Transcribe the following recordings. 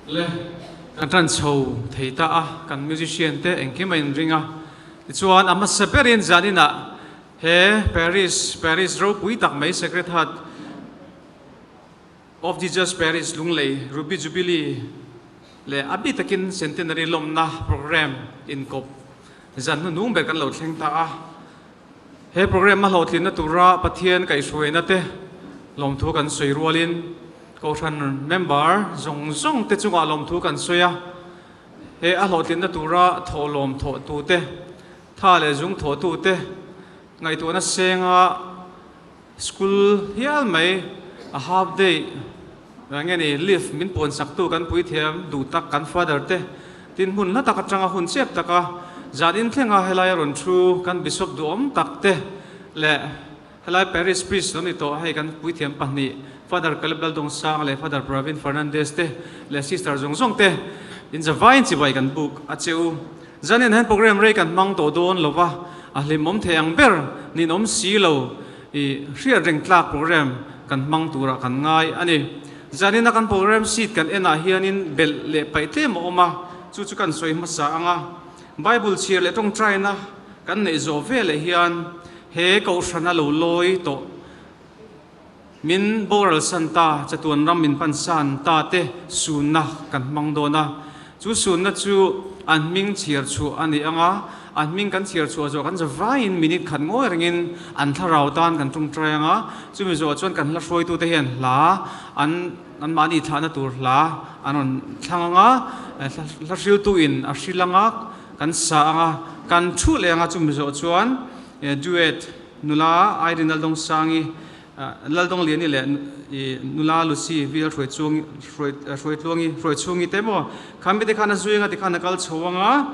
Le kan tan chho thei ta a, kan musician te engkim a inring a. Tichuan a hmasa berin zaninah he Paris, Paris ropui tak mai Sacred Heart of Jesus Parish Lunglei Ruby Jubilee leh a bi takin Centenary lawmna programme inkawp zan hnuhnung ber kan lo thleng ta a. He programme a hlawhtlinna tura Pathian kaihhruaina te lawmthu kan sawi rualin Kohhran member zawng zawng te chungah lawmthu kan sawi a. He a hlawhtlinna tura thawhlawm thawhtute, tha leh zung thawhtute ngaihtuahna senga School hial mai a half day nge ni leave min puan sak tu kan puithiam duh tak kan father te tin hmun hla tak atanga hun chep taka zan in thlenga helai a rawn thu kan bishop duhawm tak te leh helai parish priest lo ni tawh hei kan puithiam pahnih Father Caleb Laldongsang leh Father Pravin Fernandez te leh sister zawng zawng te in zavaiin chibai kan buk a che u. Zanin hian program rei kan hmang tawh dawn lo va, a hlimawm thei ang ber ninawm si lo i hriat reng tlak program kan hmang turah kan ngai a ni. Zanina kan program sheet kan enah hianin belh leh paih tlem a awm a, chu chu kan sawi hmasa ang a. Bible chhiar leh tawngtaina kan neih zawh veleh hian he kohhrana lo lawi tawh Min boral san ta, chatuan ram min pan san ta te sunna kan hmang dawn a. Chu sunna chu an hming chhiar chhuah a ni ang a, an hming kan chhiar chhuah zawh kan zavaiin minute khat ngawi rengin an thlarau tan kan tawngtai ang a. Chumi zawh chuan kan hla hruaitute hian hla an anmahni thlahna tur hla an rawn thlang ang a, hla hriltuin a hril ang a, kan sa ang a, kan thuh leh ang a. Chumi zawh chuan duet Nula Irene Laldawngsangi, Laldawngliani leh nula Lucy VL Hruaichungi, Hruaitluangi, Hruaichhungi te maw kha mite khan a zui anga tikhan a kal chho anga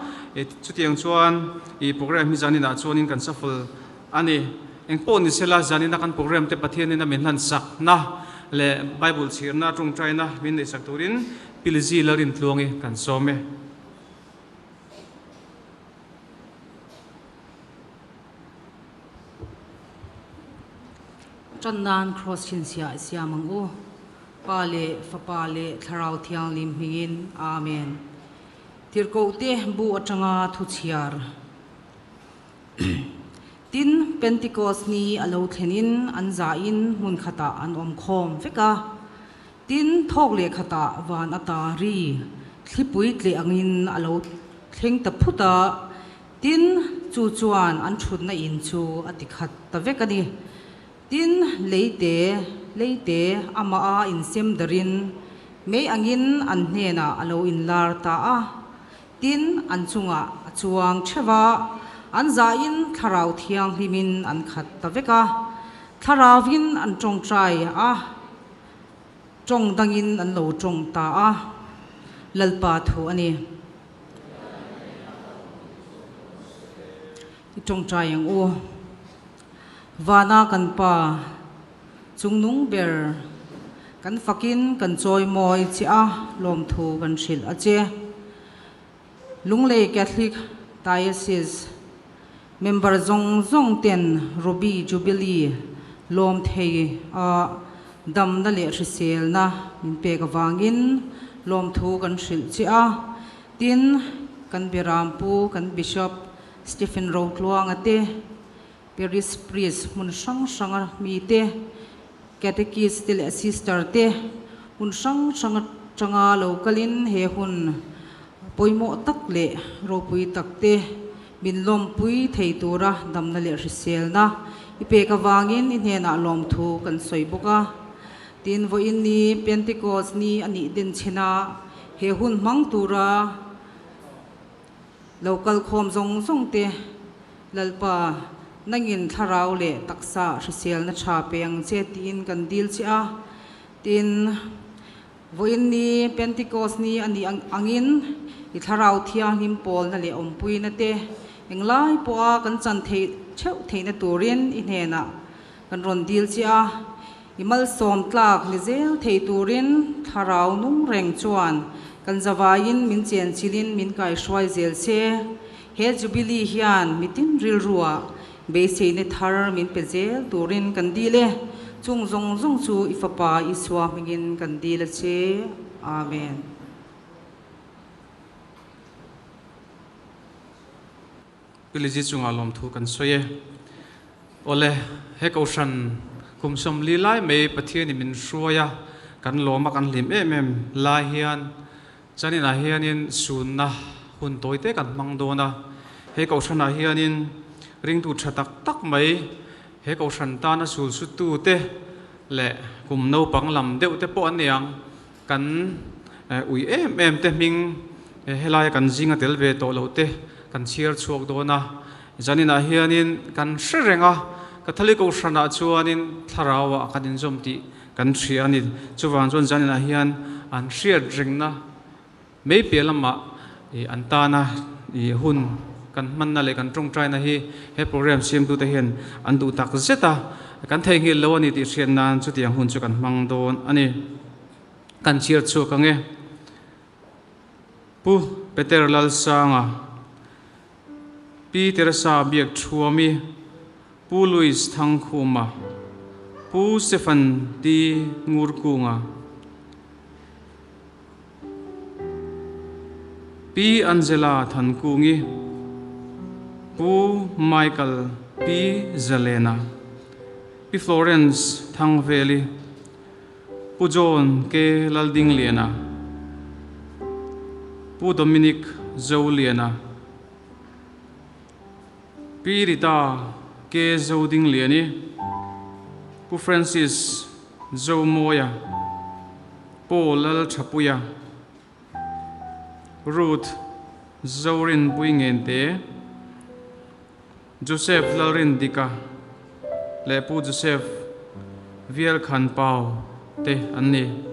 chutiang chuan i program hi zaninah chuanin kan shuffle a ni. Engpawh ni sela zanina kan program te Pathianin a min hlansak-na leh Bible chhirna tawngtaina min neihsak turin Pi Lizzy Lalrintluangi kan sawm e. Ṭan nan Kraws chhinchhiah i siam ang u. Pa leh Fapa leh Thlarau Thianghlim hmingin. Amen. Tirhkohte bu aṭanga thu chhiar. Tin, Pentecost ni a lo thlenin an zahin hmun khatah an awm khawm vek a. Tin, thawk leh khatah van ata ri thlipui tleh angin a lo thleng ta phut a. Tin, chu chuan an thutna in chu a ti khat ta vek a ni. Tin, leite, leite amah a insem darin mei angin an hnenah a lo inlar ta a. Tin, an chungah a chuang theuh a, an zahin Thlarau Thianghlimin an khat ta vek a. Thlarauvin an tawngtai a, tawng dangin an lo tawng ta a. Lalpa thu a ni. I tawngtai ang u. Vana kan Pa, chungnung ber, kan fakin kan chawimawi che a, lawmthu kan hrilh a che. Lunglei Catholic Diocese member zawng zawng ten Ruby Jubilee lawm thei a damna leh hriselna min pek avangin lawmthu kan hrilh che a. Tin, kan Birampu, kan Bishop Stephen Rotluanga te, Parish Priest hmun hrang hranga mi te, Catechist te leh Sister te hmun hrang hrang atanga lo kalin he hun pawimawh tak leh ropui tak te min lawmpui thei tura damna leh hriselna i pek avangin i hnenah lawmthu kan sawi bawk a. Tin, vawiin ni Pentecost ni a nih den chhen a, he hun hmang tura lo kal khawm zawng zawng te Lalpa, nangin thlarau leh taksa hriselna tha pe ang che tiin kan dil che a. Tin, vawiin ni Pentecost ni a nih angin i thlarau thianghlim pawlna leh awmpuina te englai pawha kan chan theih theuh theihna turin i hnenah kan rawn dil che a. I malsawm tlak ni zel thei turin thlarau nung reng chuan kan zavaiin min chenchilhin min kaihruai zel che. He Jubilee hian mitin rilruah beiseina thar min pe zel turin kan dil e. Chung zawng zawng chu i Fapa Isua hmingin kan dil a che. Amen. Pi Lizzy chungah lawmthu kan sawi e. Awle, he Kohhran kum 40 lai mai Pathianin min hruai a, kan lawm a, kan hlim em em lai hian chaninah hianin sunna hun tawi te kan hmang dawn a. He Kohhranah hianin ringtu tha tak tak mai he Kohhran tana sul sutu te leh kum naupang lam deuh te pawh an ni ang. Kan ui em em te hming helaia kan zinga tel ve tawh loh te kan chhiar chhuak dawn a, zaninah hianin kan hre reng a, Catholic Kohhranah chuanin thlarauah kan inzawm tih kan hria a ni. Chuvang chuan zaninah hian an hriat rengna mai piah lamah an tana hun kan hmanna leh kan tawngtaina hi he program siamtute hian an duh tak zet a, kan theihnghilh lo a ni tih hriat nan chutiang hun chu kan hmang dawn a ni. Kan chhiar chhuak ang e. Pu Peter Lalsanga, Pi Teresa Biakthuami, Pu Louis Thangkhuma, Pu Stephen T Ngurkunga, Pi Angela Thankungi, Pu Michael P Zalena, Pi Florence Thangveli, Pu John K Laldingliana, Pu Dominic Zoliana, Pi Rita K Zodingliani, Pu Francis Zomawia, Paul Lalthapuia, Ruth Zorinpuingente, Joseph Lalrindika leh Pu Joseph Vialkhanpau te an ni.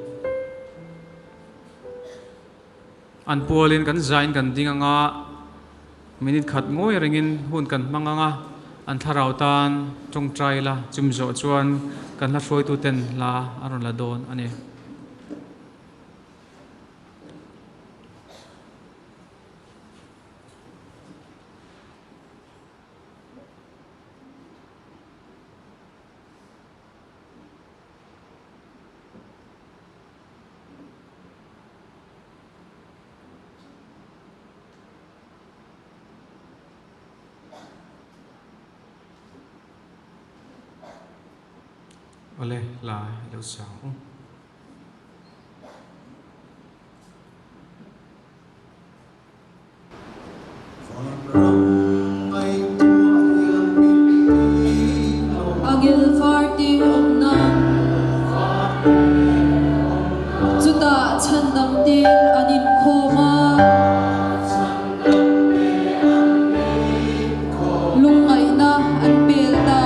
An pualin kan zain kan ding anga, minute khat ngawi rengin hun kan hmang anga, an thlarau tan tawngtai la chum zawh chuan kan hla hruaituten hla an rawn la dawn a ni. Awle la i lo sang u. Angel farti awmna chutah chhandamte an inkhawm a. Lungngaihna an pel ta.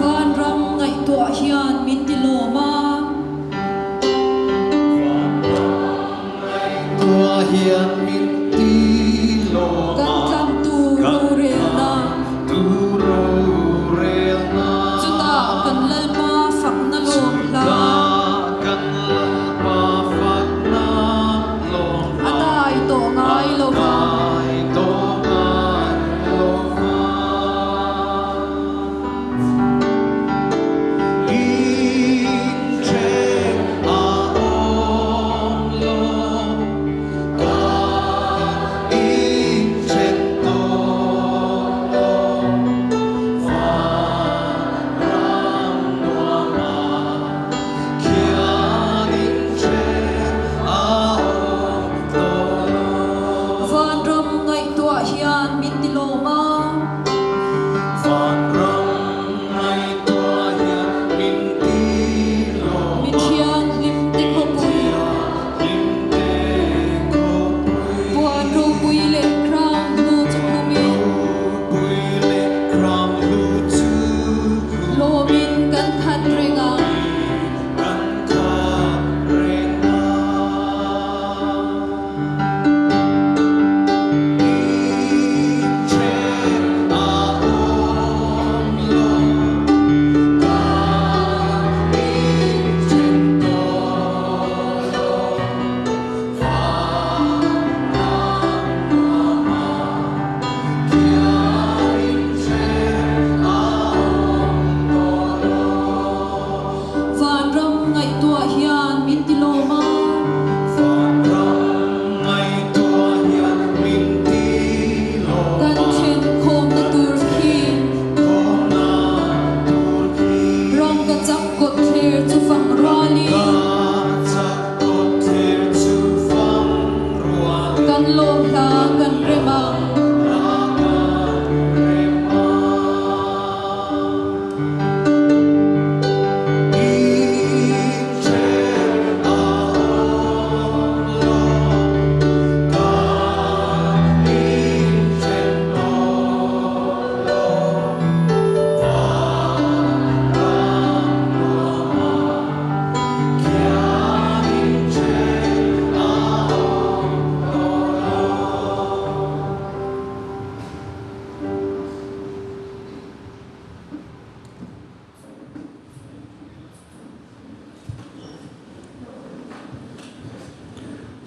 Vanram ngaihtuah hian min ti lawm a. Kan tlan tur rorelna. Chutah kan Lalpa fakna lawm hla. A dai tawh ngai lo va. Vanram ngaihtuah hian min ti lawm a. Mi thianghlim te khawpui. Puan ropui leh crown hlu chu khumin. Lawmin kan khat reng ang.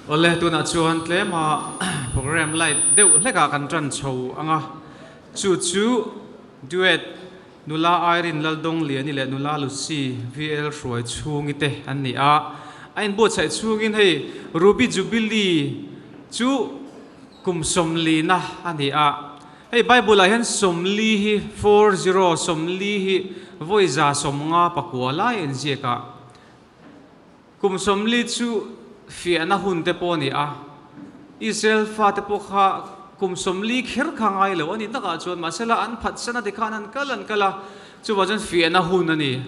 Awle, tunah chuan tlema program light deuh hlekah kan tan chho ang a, chu chu duet Nula Irene Laldongliani leh Nula Lucy VL Hruai chhungi te an ni a, a inbuatsaih chhungin hei Ruby Jubilee chu kum sawmlina a ni a, hei Bible ah hian sawmli hi 40 sawmli hi vawi 150 pakua lai a inziak a. Kum 40 chu fiahna hun te pawh a ni a, Israel fate pawh kha kum 40 kher kha ngai lo a ni takah chuan mahsela an phatsan a tikhan an kal an kal a, chuvang chuan fiahna hun a ni.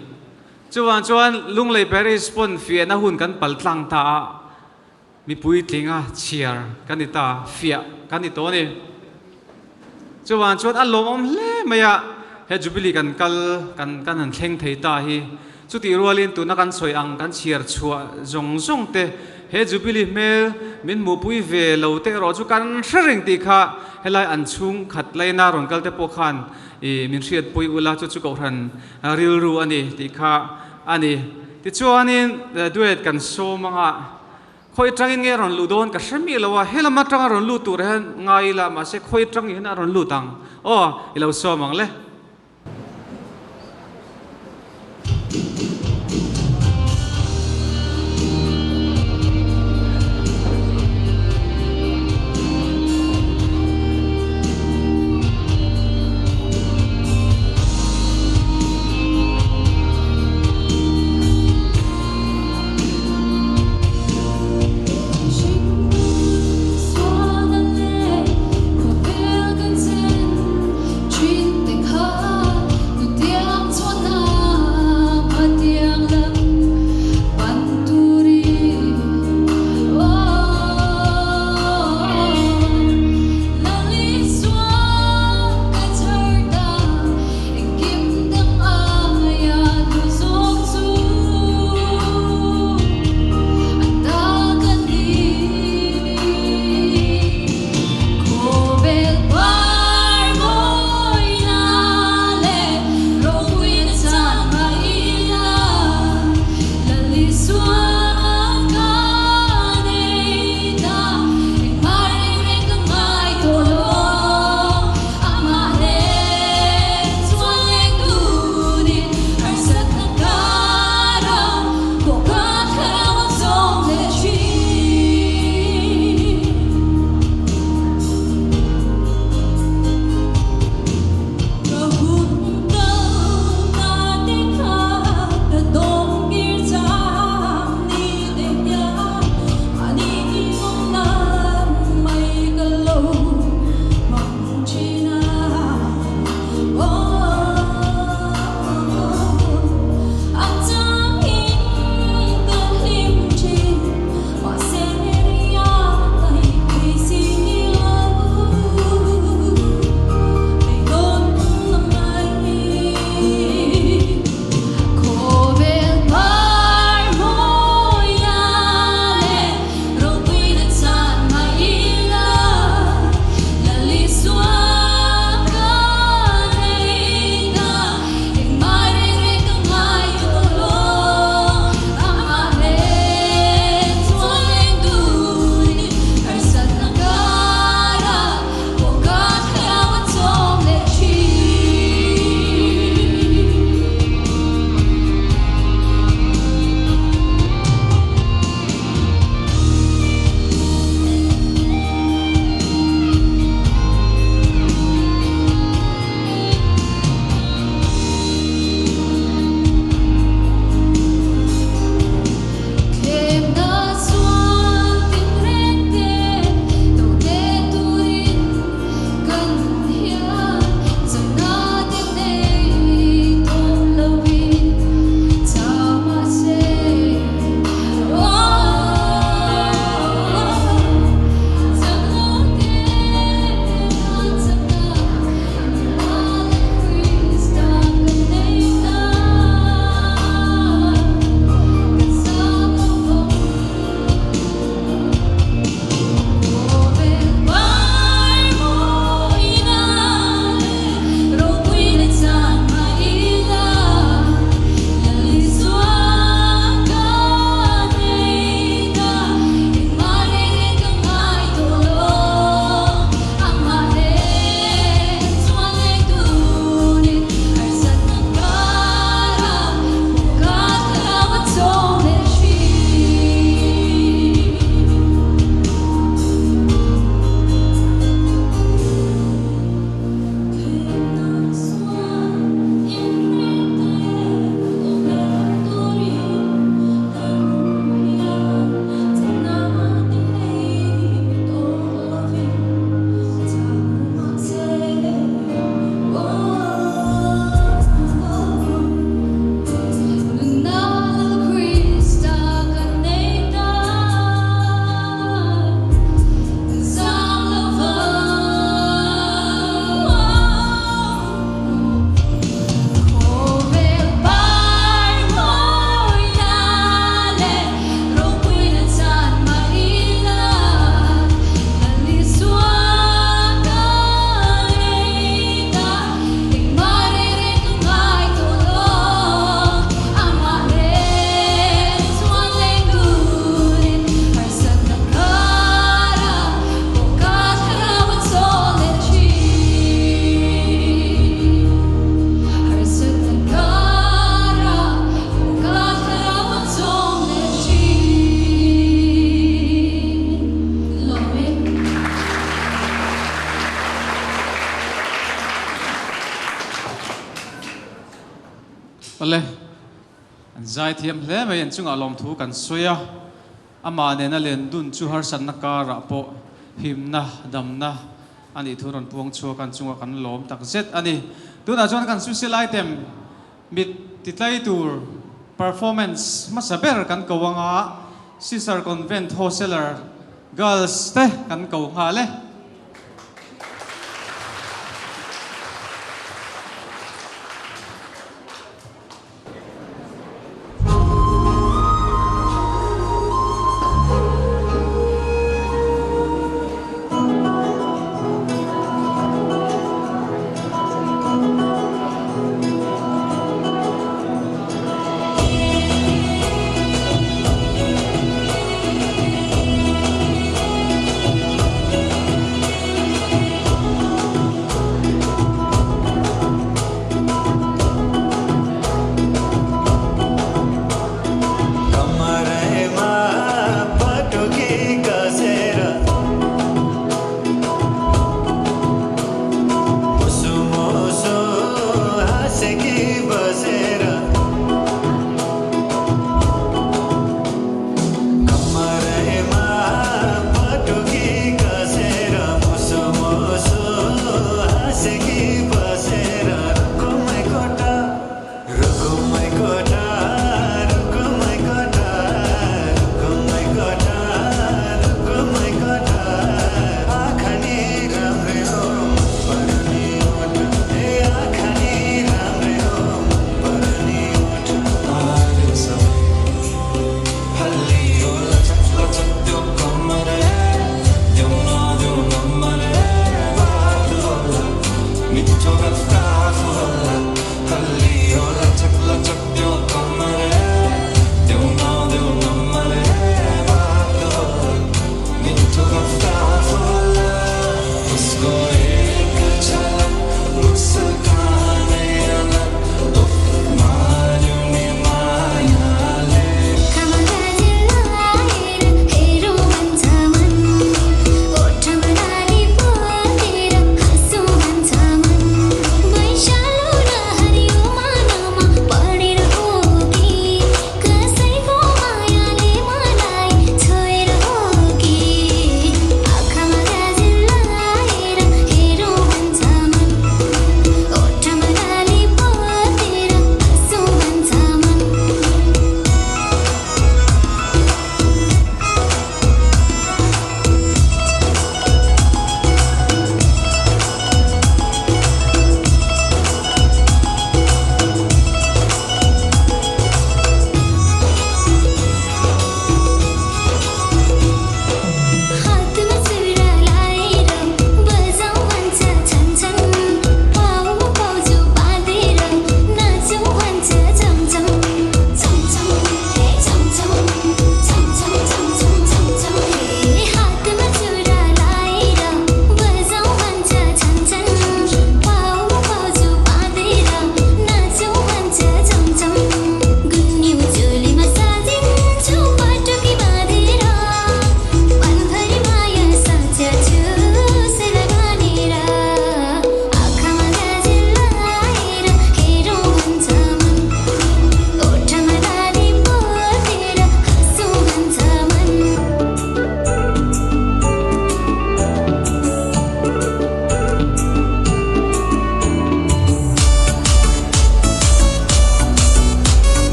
Chuvang chuan Lunglei Parish pawn fiahna hun kan pal tlang ta a, mipui tlinga chhiar kan ni ta, fiah kan ni tawh a ni. Chuvang chuan a lawmawm hle mai a, he Jubilee kan kal kan kan han thleng thei ta hi. Chutih rualin tuna kan sawi ang kan chhiar chhuah zawng zawng te, he Jubilee hmel min hmuhpui ve lo te erawh chu kan hre reng tih kha helai an chhung khat laina rawn kal te pawh khan ih min hriatpui ula chu chu kohhran rilru a ni tih kha a ni. Tichuanin duet kan sawm anga. Khawi atangin nge a rawn luh dawn ka hre miah lo a, helam atanga rawn lut tur hian ngai ila mahse khawi atang hian a rawn lut ang aw i lo sawm ang le. Awle, an zaithiam hle mai, an chungah lawmthu kan sawi a, amah nena len dun chu harsatna karah pawh himna, damna a nih thu rawn puang chhuak a, an chungah kan lawm tak zet a ni. Tunah chuan kan social item mit titlai tur performance hmasa ber kan ko anga Sister Convent Hosteler Girls te kan ko nghal e.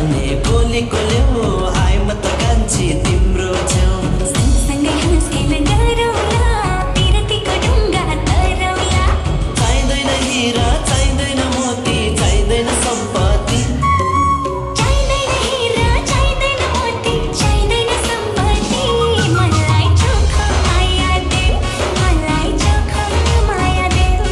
जाने गोली कोल्यो आइ म त कान्छी तिम्रो छेउ। सँगसँगै हाँसेर गरौँला, पिरतीको ढुङ्गा तरौँला। चाहिँदैन हिरा चाहिँदैन मोती चाहिँदैन सम्पत्ति। चाहिँदैन हिरा चाहिँदैन मोती चाहिँदैन सम्पत्ति। मलाई चोखो माया देऊ, मलाई चोखो माया देऊ।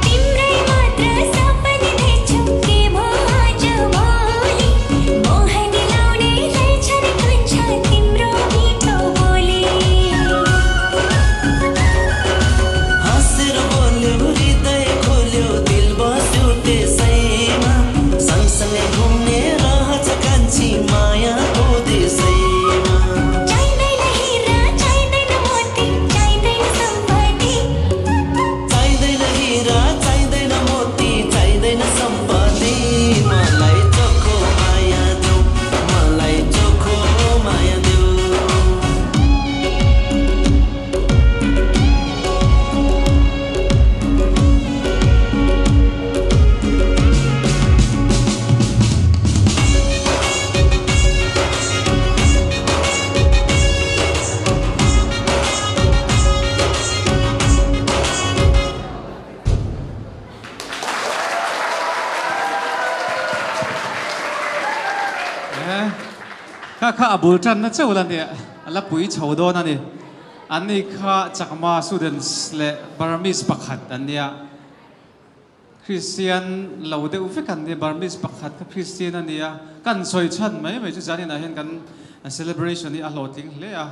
तिम्रै मात्र सपना देख्छु, के भो आज भोलि। मोहनी लाउने रहेछ रे कान्छा तिम्रो मिठो बोली। हाँसेर बोल्यो हृदय खोल्यो दिल बस्यो त्यसैमा। सँगसँगै घुम्ने रहछ कान्छी मायाको देशैमा। चाहिँदैन हिरा चाहिँदैन मोती चाहिँदैन सम्पत्ति। चाहिँदैन हिरा चाहिँदैन मोती चाहिँदैन सम्पत्ति। मलाई चोखो माया देऊ, मलाई चोखो माया देऊ। Kha kha a bul tanna chauh la nia, a la pui chho dawn a ni. An ni kha Chakma students leh Burmese pakhat an nia. Kristian lo deuh vek an nia, Burmese pakhat kha Kristian a nia. Kan sawi chhan mai mai chu zaninah hian kan celebration hi a hlawhtling hle a,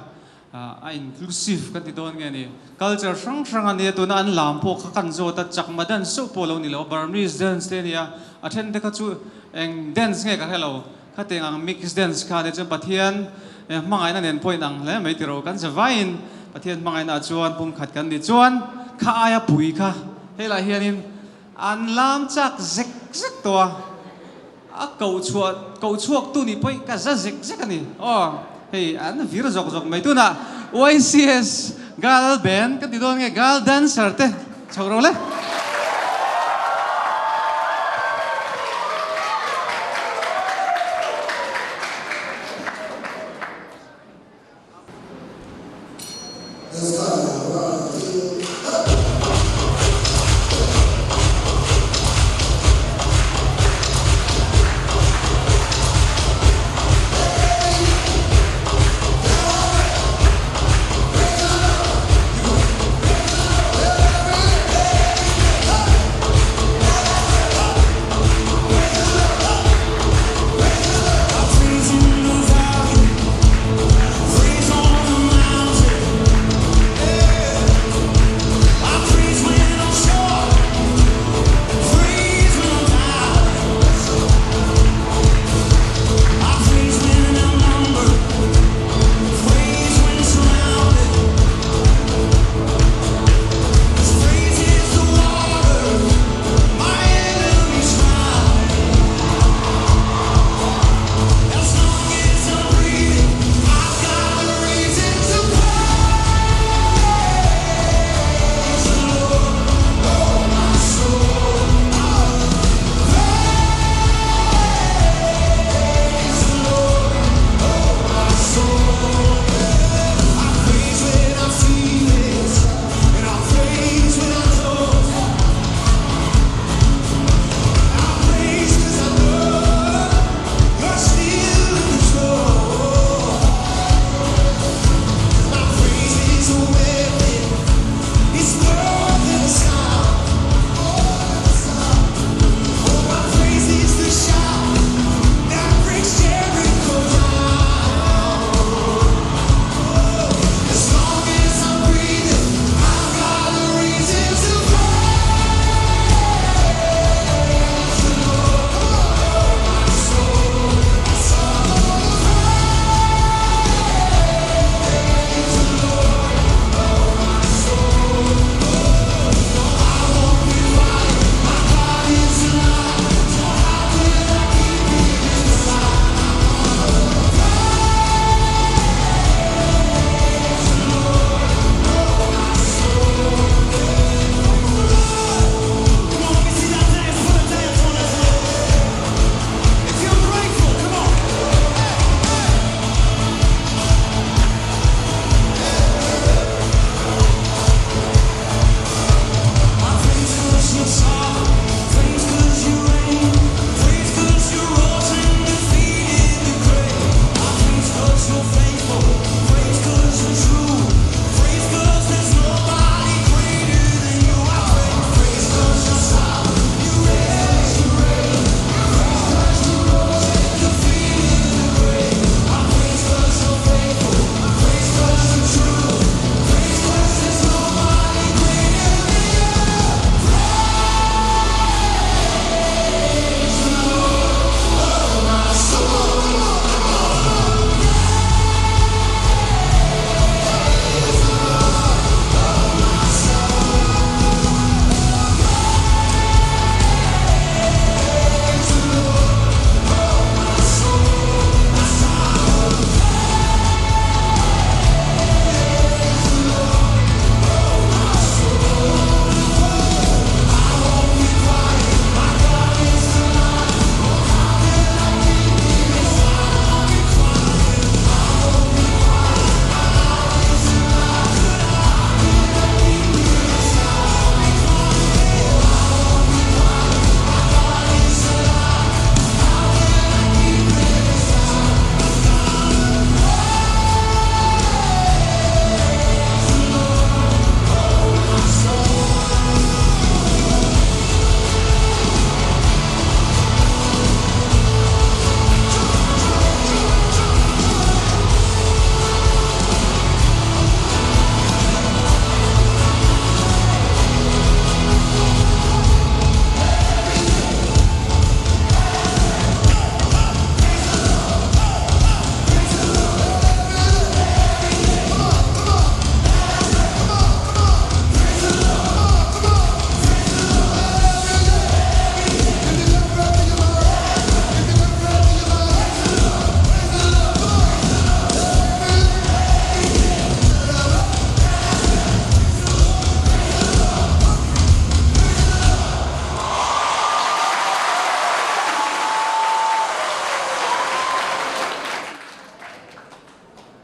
a inclusive kan ti dawn nge ni. Culture hrang hrang a nia, tuna an lam pawh kha kan zawt a, Chakma dance chauh pawh lo ni lo, Burmese dance te a nia. A then te kha chu eng dance nge ka hre lo. Khatiang ang mix dance kha nia chuan Pathian hmangaihna nen pawh inang hle mai tiro kan za vaiin Pathian hmangaihna ah chuan pumkhat kan ni chuan kha aia pui kha helaiah hianin an lam chak zek zek tawh a, a koh chhuah koh chhuak tu nih pawh ka za zek zek a ni aw hei an vir zawk zawk mai tunah YCS girl band ka ti dawn nge girl dancer te chho ro le.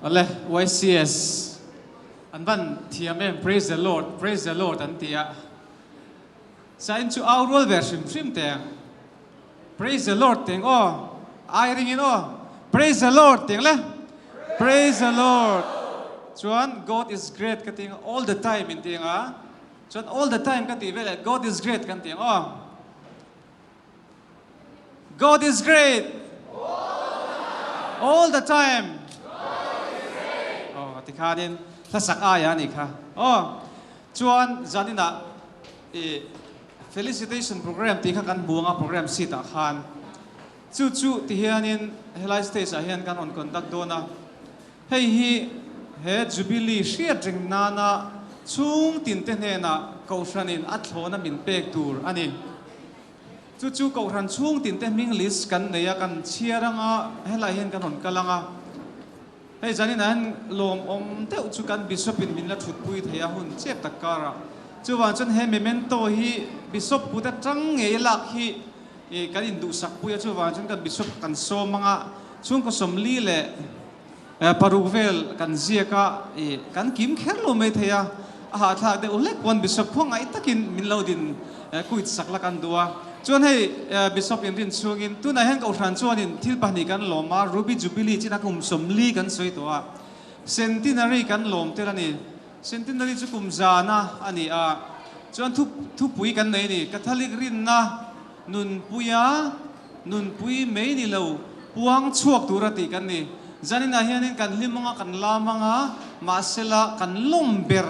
Awle, YCS an van thiam em, Praise the Lord, Praise the Lord an ti a. Sain chu au rual ve hrim hrim teng. Praise the Lord teng aw, ai ringin aw, Praise the Lord teng le. Praise the Lord. Chuan God is great ka ti ang all the time in ti ang a. Chuan all the time ka tih veleh God is great kan ti ang aw. God is great all the time. Aw tikhanin hlasak aia a nih kha aw. Chuan zaninah i felicitation program tih kha kan hmu anga program sheet ah khan chu chu ti hianin helai stage ah hian kan rawn conduct dawn a. Hei hi he Jubilee hriat reng nana chhung tinte hnenah Kohhranin a thlawna min pek tur a ni. Chu chu Kohhran chhung tinte hming list kan nei a, kan chhiar anga helai hian kan rawn kal anga. Hei zaninah hian lawmawm deuh chu kan Bishop-in min la thutpui thei a hun chep tak karah. Chuvang chuan he memento hi Bishop kut atang ngei lak hi kan induhsak pui a, chuvang chuan kan Bishop kan sawm anga chhungkaw 40 leh 6 vel kan ziak a, kan kim kher lo mai thei a, a hahthlak deuh hlek pawn Bishop khawngaih takin min lo din kuit sak la kan duh a. Chuan hei Bishop inrin chhungin tunah hian Kohhran chuanin thil pahnih kan lawm a, Ruby Jubilee chin a kum 40 kan sawi tawh a, Centenary kan lawm tel a ni. Centenary chu kum zana a ni a, chuan thu thupui kan nei a ni, Catholic rinna nunpuia nunpui mai ni lo puang chhuak tura tih kan ni. Zaninah hianin kan hlim anga kan lam anga, mahsela kan lawm ber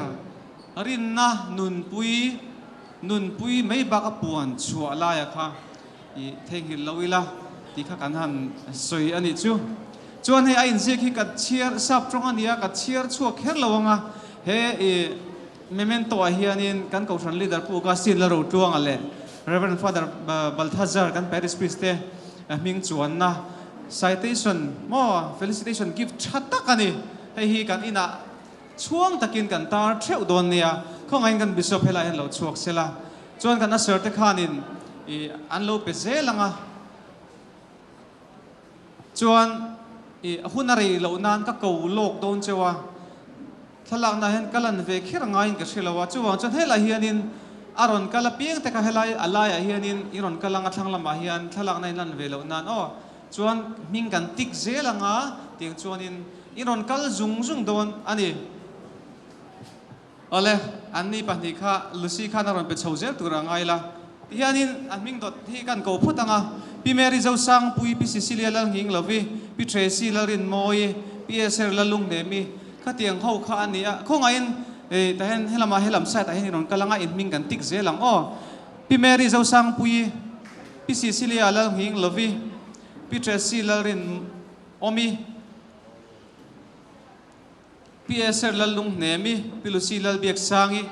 rinna nunpui nunpui mai bak a puan chhuah laia kha i theihnghilh lo ila tih kha kan han sawi a nih chu. Chuan hei a inziak hi ka chhiar sap tawng a nia, ka chhiar chhuak kher lo ang a, he i memento ah hianin kan Kohhran leader Pu Augustine Lalrotluanga leh Rev. Father Balthazar kan parish priest te hming chuanna citation maw felicitation gift tha tak a ni. Hei hi kan inah chhuang takin kan tar theuh dawn nia, khawngaihin kan Bishop helai hian lo chhuak sela. Chuan kan usher te khanin i an lo pe zel ang a, chuan i hun a rei loh nan ka ko lawk dawn cheu a, thlalakna hian ka lan ve kher ngaiin ka hre lo a, chuvang chuan helai hianin a rawn kal apiang te kha helai a laiah hianin i rawn kal ang a thlang lamah hian thlalakna in lan ve loh nan aw, chuan hming kan tik zel ang a, tiang chuanin i rawn kal zung zung dawn a ni. Awle, anni pahnih kha Lucy khan a rawn pe chho zel tur a ngai la. Tihianin a hming dawt hi kan ko phawt ang a, Pi Mary Zosangpui, Pi Cecilia Lalnghinglovi, Pi Tracy Lalrinmawi, Pi Esther Lallunghnemi, khatiang ho kha a ni a. Khawngaihin tahen helamah helam side ah hian i rawn kal ang a, in hming kan tik zel ang aw. Pi Mary Zosangpui, Pi Cecilia Lalnghinglovi, Pi Tracy Lalrinawmi, Pi Eser Lallunghnemi, Pi Lucy Lalbiaksangi,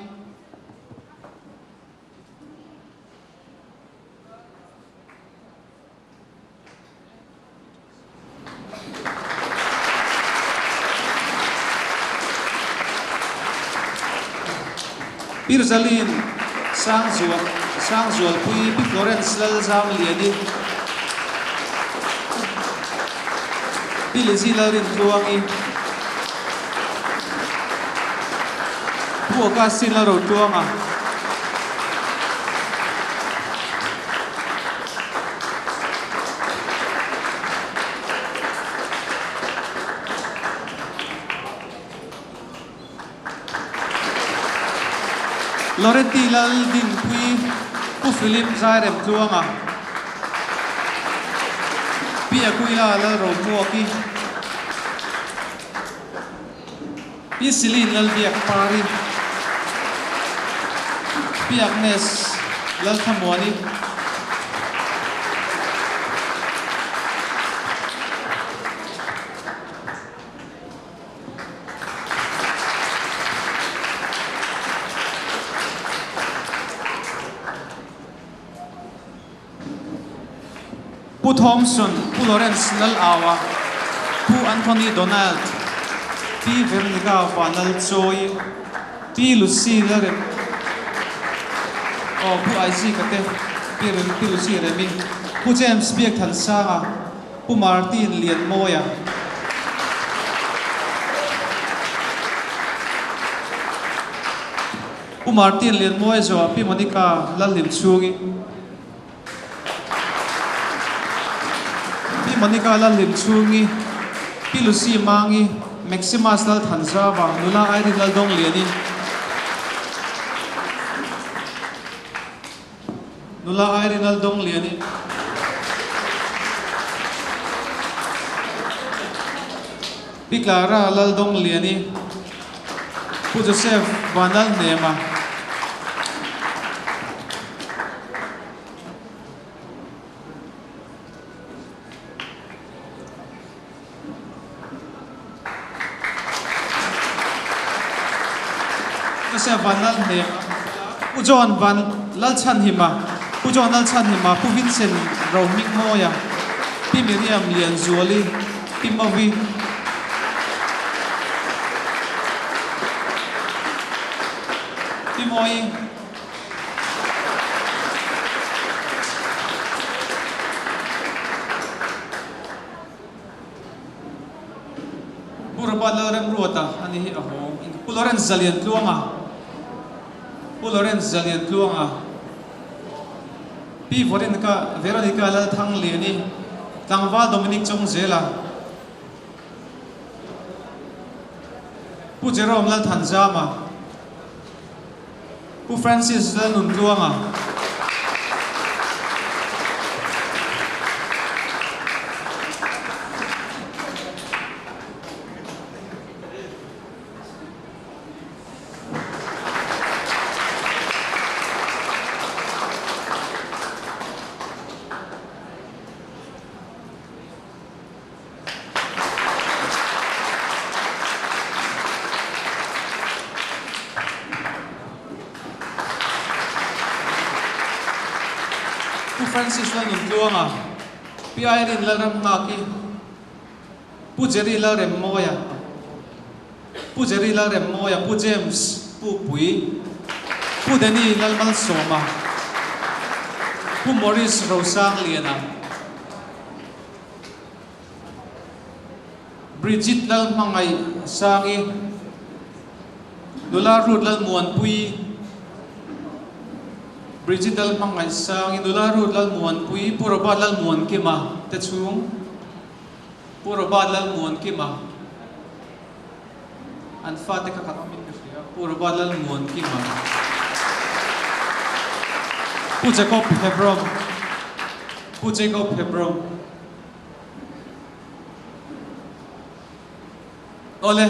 Pi Rosaline Sangzual Sangzualpui, Pi Florence Lalzamliani, Pi Lizzy Lalrintluangi, Pu Augustine Lalrotluanga, Loretti Laldinpuii, Pu Philip Zairemtluanga, Pi Aquila Lalromuaki, Pi Celine Lalbiakpari, Pi Agnes Lalthamuani, Pu Thomson, Pu Lawrence Lalaua, Pu Anthony Donald, Pi Veronica Vanlalchawi, Pi Lucy Lalrem aw Pu Isaac-a te, Pi Pi Lucy Remi, Pu James Biakthansanga, Pu Martin Lianmawia. Pu Martin Lianmawia Pi Monica Lalhlimchhungi. Pi Monica Lalhlimchhungi, Pi Lucy Mangi, Maximus Lalthanzava, Nula Irene Laldawngliani, Nula Irene Laldawngliani. Pi Clara Laldawngliani, Pu Joseph Vanlalhnema. Joseph Vanlalhnema, Pu John Van Lalchhanhima, Pu John Lalchhanhima, Pu Vincent Rohmingmawia, Pi Miriam Lianzuali, Pi Mawi. Pi Mawi. Pu Robert Lalremruata a ni hi a hawng. Pu Lawrence Zaliantluanga Pu Lawrence Zaliantluanga Pi Vorinka Veronica Lalthangliani Tlangval Dominic Chawngzela Pu Jerome Lalthanzama Pu Francis Lalnuntluanga. Pu Francis Lalnuntluanga, Pi Irene Lalramnghaki, Pu Jerry Lalremmawia, Pu Jerry Lalremmawia, Pu James Pu Pui, Pu Danny Lalmalsawma, Pu Maurice Rosangliana, Bridget Lalhmangaih Sangi, Nula Ruth Lalmuanpui, Bridget Lalhmangaih Sangi, Nula Ruth Lalmuanpui, Pu Robert Lalmuankima te chhung, Pu Robert Lalmuankima, an fate kha kan awmin ka hria, Pu Robert Lalmuankima, Pu Jacob Hebron, Pu Jacob Hebron. Awle,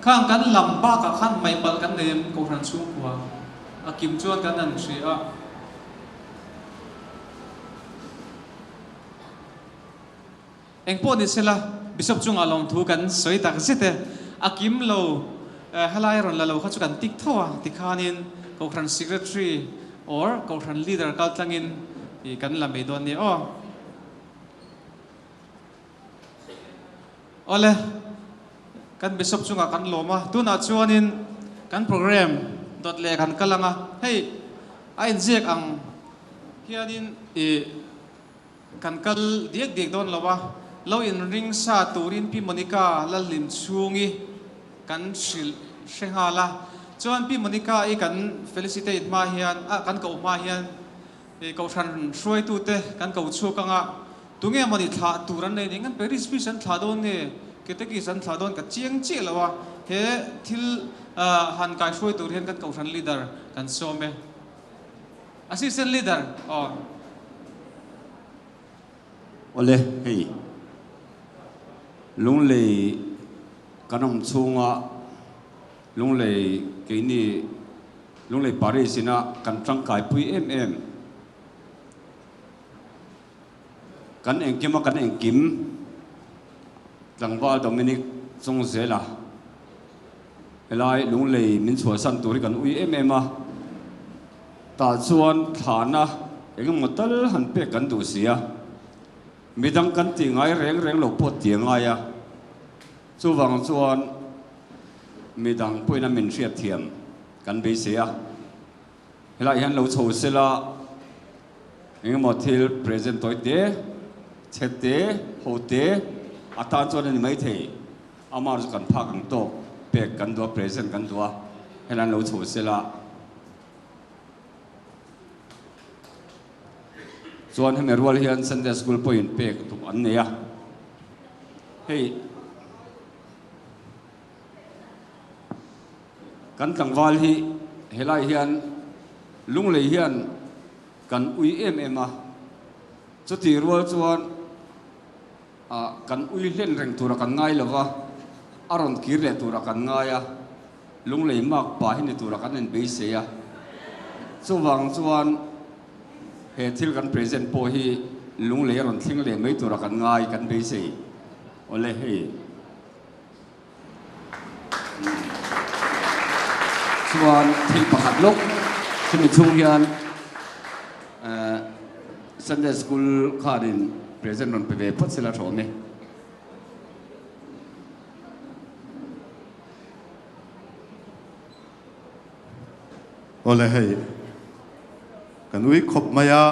khang kan lam bakah khan hmaihpalh kan nei em Kohhran chhungkua a kim chuan kan han hria a. Engpawh ni sela, Bishop chungah lawmthu kan sawi tak zet e. A kim lo, helai rawn la lo kha chu kan tik tho a, tikhanin Kohhran Secretary or Kohhran Leader kaltlangin kan la mai dawn nia aw. Awle, kan Bishop chungah kan lawm a, tunah chuanin kan program dawt leh kan kal ang a, hei a inziak ang hianin ih kan kal diak diak dawn lo a, lo inring sa turin Pi Monica Lalhlimchhungi kan hrilh hre nghal a, chuan Pi Monica i kan felicitate hma hian ah kan koh hma hian I kohhran hruaitute kan ko chhuak anga tunge mawni thlah tur an nei ning an parish fees an thlah dawn nge catechies an thlah dawn ka chiang chiah lo a, he thil han kai hruai tur hian kan kohhran leader kan sawm e. Assistant leader aw. Awle hei Lunglei kan awm chhunga Lunglei keini Lunglei Parish ina kan tangkaipui em em. Kan engkima kan engkim tlangval Dominic Chawngzela helai Lunglei min chhuahsan tur hi kan ui em em a, tah chuan thlahna engemaw tal han pek kan duh si a, midang kan tih ngai reng reng lo pawh ti a ngai a, chuvang chuan Midang pawhin a min hriatthiam kan beisei a, helaiah hian lo chho sela engemaw thil present tawi te, chhe te, ho te atan chuan a ni maithei. Amah chu kan phak ang tawk pek kan duh a, present kan duh a, helaiah hian lo chho sela. Chuan hemi rual hian Sunday School pawhin pek tuk an nei a. Hei kan tlangval hi helai hian Lunglei hian kan ui em em a, chutih rual chuan kan ui hlen reng tura kan ngai lo va, a rawn kir leh tura kan ngai a, Lunglei mak pa hi ni tura kan inbeisei a, chuvang chuan he thil kan present pawh hi Lunglei a rawn thleng leh mai tura kan ngai kan beisei. Awle hei. Chuan thil pakhat lawk chumi chhung hian Sunday School khanin present rawn pe ve phawt sela tha awm e. Awle hei kan ui khawp mai a,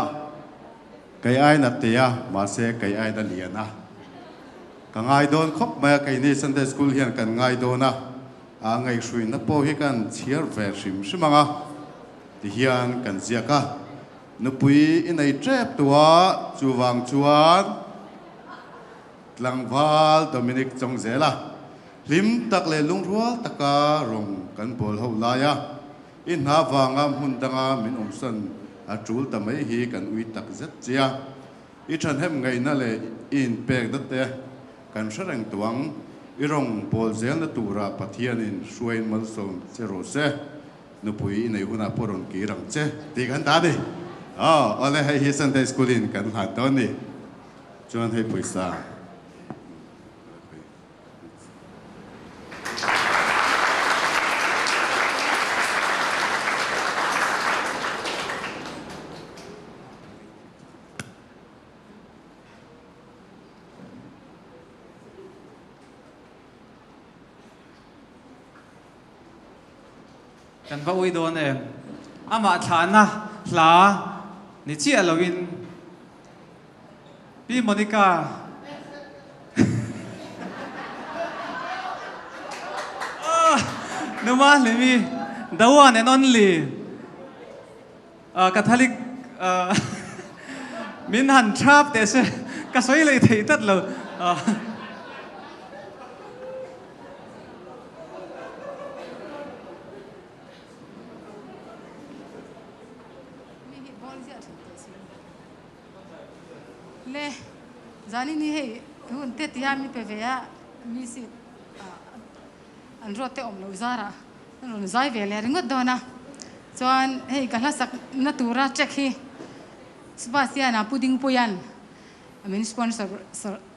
kei aina te a mahse kei aina lian a. Ka ngai dawn khawp mai a, keini Sunday School hian kan ngai dawn a, a ngaihhruina pawh hi kan chhiar ve hrim hrim ang a, tihian kan ziak a, nupui i nei tep tu a, chuvang chuan tlangval Dominic Chawngzela hlim tak leh lungrual taka rawng kan bawl ho lai a, i hna vanga hmun danga min awmsan a tul ta mai hi kan ui tak zet che a. I thahnem ngaihna leh i inpekna te kan hre reng tawh ang. I rawng bawl zelna turah Pathianin hruaiin malsawm che rawh se. Nupui i nei hunah pawh rawn kir ang che tih kan ta a ni. Aw, awle hei hi Sunday School in kan hlat dawn ni. Chuan hei pawisa. Kan va ui dawn em? Amah thlahna hla ni chiah loin Pi Monica Numa Hlimi, the one and only. Catholic min han thrap teh se ka sawi leh thei tlat lo. Le zanin hi hei hun te tiha mi pe ve a mi seat an ruat te awm lo zarah Ka rawn zai ve leh ringawt dawn a, chuan hei ka hla sak na tura check hi Sebastian-a Pu Dingpuia'n min sponsor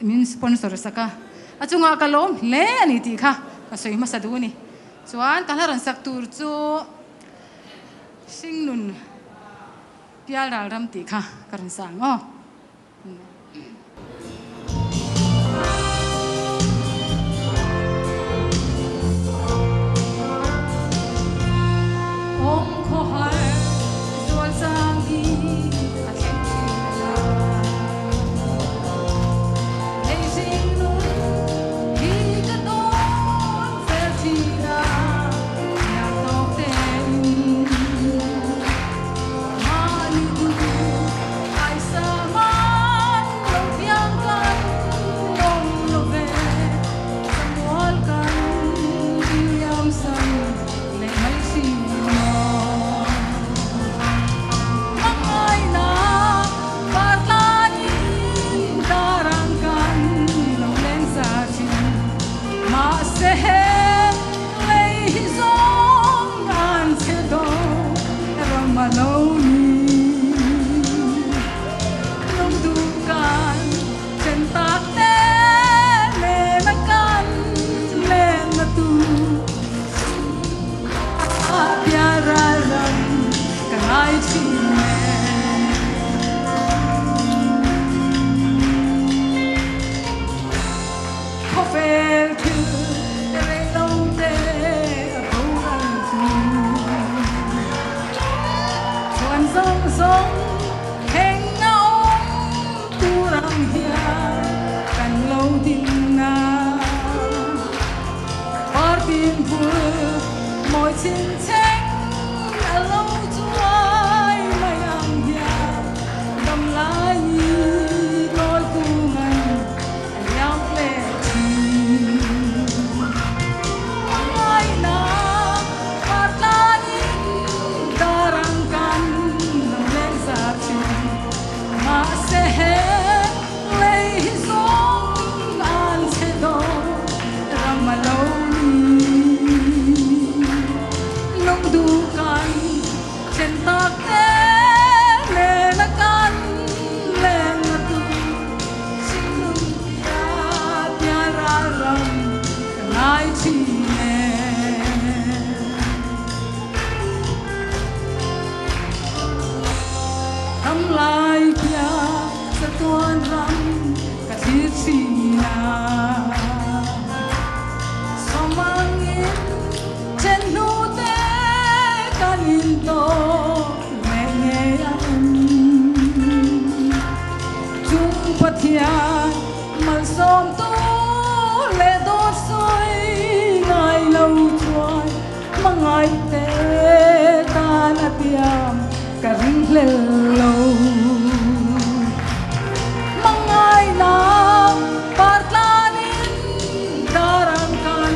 min sponsor sak a, a chungah ka lawm hle a ni tih kha ka sawi hmasa duh a ni. Chuan ka hla rawn sak tur chu Hringnun Pialral Ram tih kha ka rawn sa ang aw. thlir thin a. Sawmangin then hnu te kan intawk leh ngei ang em? Chung Pathian malsawmtu leh dawt sawi ngai lo chuan hmangaih te tan a tiam ka ringhlel lo. Hmangaihna par tlanin dar ang kan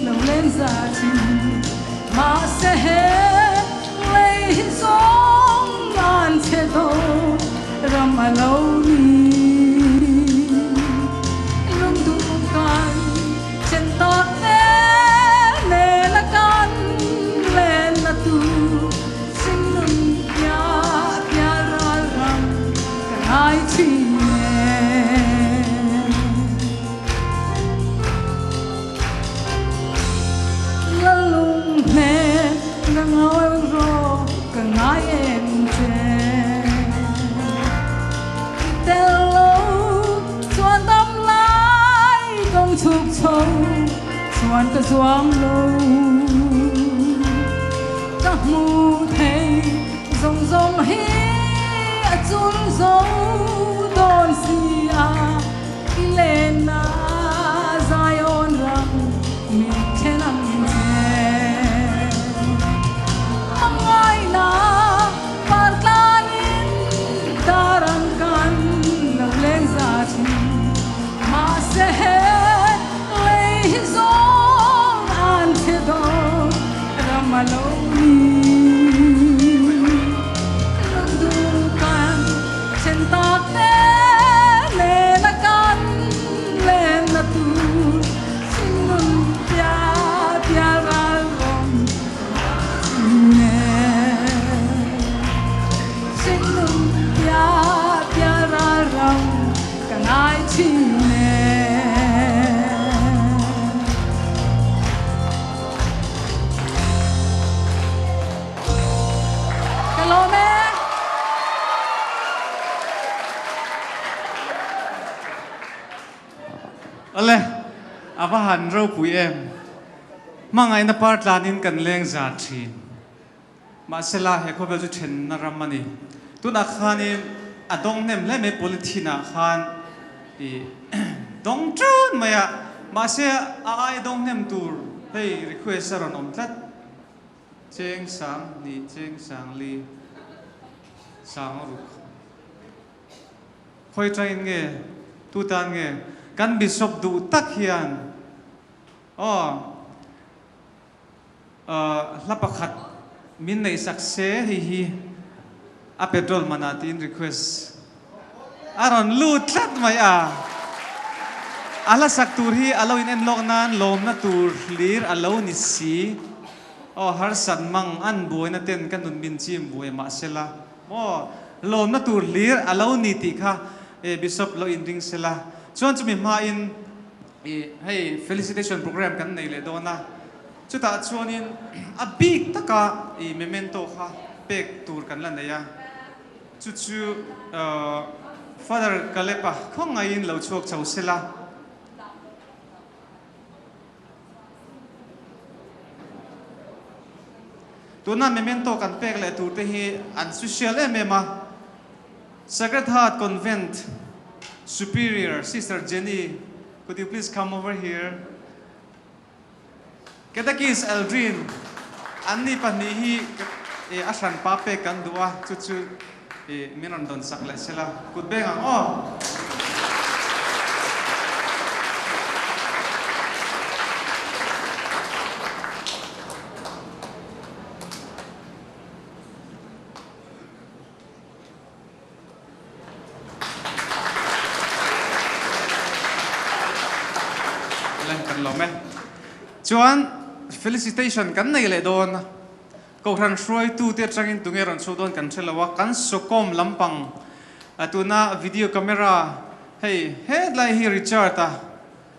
lo len za thin. Mahse he lei hi zawng an chhe dawn ram a lo ni. Lungduh kan chen tak te nena kan lenna tur Singnun piah piah ral ram ka ngai thin e. Lalung hne ka ngawi rawh ka ngai em che. I tel lo chuan dam lai kawng chhuk chho chuan ka zuang lo. Ka hmu thei zawng zawng hi a chul zo dawn si a. I lenna Zion ram min thlen ang che. Hmangaihna par tlanin dar ang kan lo leng za thin. Mahse he lei hi zawng an chhe dawn ram a lo ni. Lungduh kan Then tak te nena kan lenna tur Singnun pial pial ral rawng thin e. Singnun pial pial ral rawng ka ngai thin e. Ka lawm e. Awle, a va han ropui em. Hmangaihna par tlanin kan leng za thin. Mahsela he khawvel chu thenna ram a ni. Tunah khanin a dawng hnem hle mai polythene ah khan i dawng tun mai a. Mahse a ai dawng hnem tur hei request a rawn awm tlat. Cheng sang hnih, cheng sang li, sang ruk. Khawi tangin nge, tu tan nge kan Bishop duh tak hian aw hla pakhat min neih sak se hei hi a petrol manah tiin request a rawn lut tlat mai a. A hla sak tur hi a lo in en lawk nan lawmna tur hlir a lo ni si. Aw harsat mang an buaina ten ka nun min chim buai mahsela maw lawmna tur hlir a lo ni tih kha e Bishop lo in ring sela. Chuan chumi hmain i hei felicitation program kan nei leh dawn a, chutah chuanin a bik taka i memento kha pek tur kan la nei a. Chu chu Father Caleb-a khawngaiin lo chhuak chho sela. Tuna memento kan pek leh tur te hi an social em em a. Sacred Heart Convent Superior Sister Jenny, could you please come over here? Catechist Aldrin, Anni pahnih hi a hranpa pek kan duh a, chu chu min rawn dawn sak leh sela, kut beng ang aw. Leh kan lawm e. Chuan felicitation kan nei leh dawn a, Kohhran hruaitute atangin tunge rawn chhuak dawn kan hre lo a, kan sawkawm lampang tuna video camera hei hetlai hi Richard a,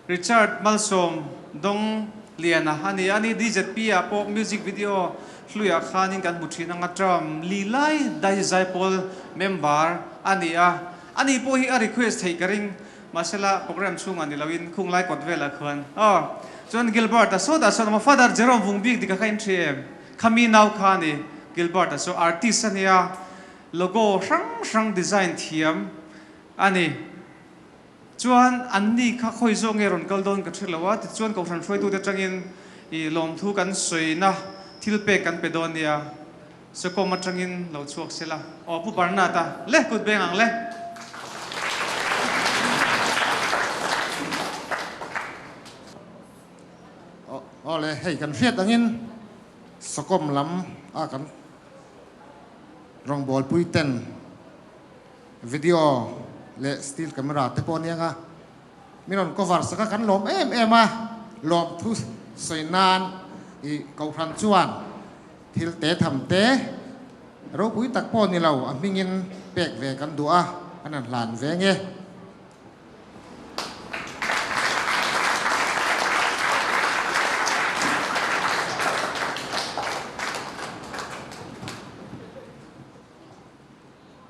Richard Malsawm Dawng Liana a ni a ni. DZP ah pawh music video hluiah khanin kan hmu thin anga term li lai dai zaipawl member a ni a. Ani pawh hi a request theih ka ring. Mahsela program chhungah ni loin khung lai kawt velah khuan aw chuan Gilbert-a sawtah sawn awm a, Father Jerome vung bik dik a kha in ṭhi em? Khami nau kha a ni Gilbert-a chu artist a nia, logo hrang hrang design thiam a ni. Chuan anni kha khawi zawk nge rawn kal dawn ka hre lo a, tichuan Kohhran hruaitute atangin i lawmthu kan sawina thil pek kan pe dawn nia, Sawkawm atangin lo chhuak se la. Aw Pu Barnard-a, le kut beng ang le. Aw le, hei kan hriat angin Sawkawm lam a kan rawngbawlpui ten Video leh still camera te pawh aniang a, min rawn cover sak a, kan lawm em em a, lawmthu sawi nan i Kohhran chuan thil te tham te ropui tak pawh ni lo a hmingin pek ve kan duh a, an han hlan ve nge.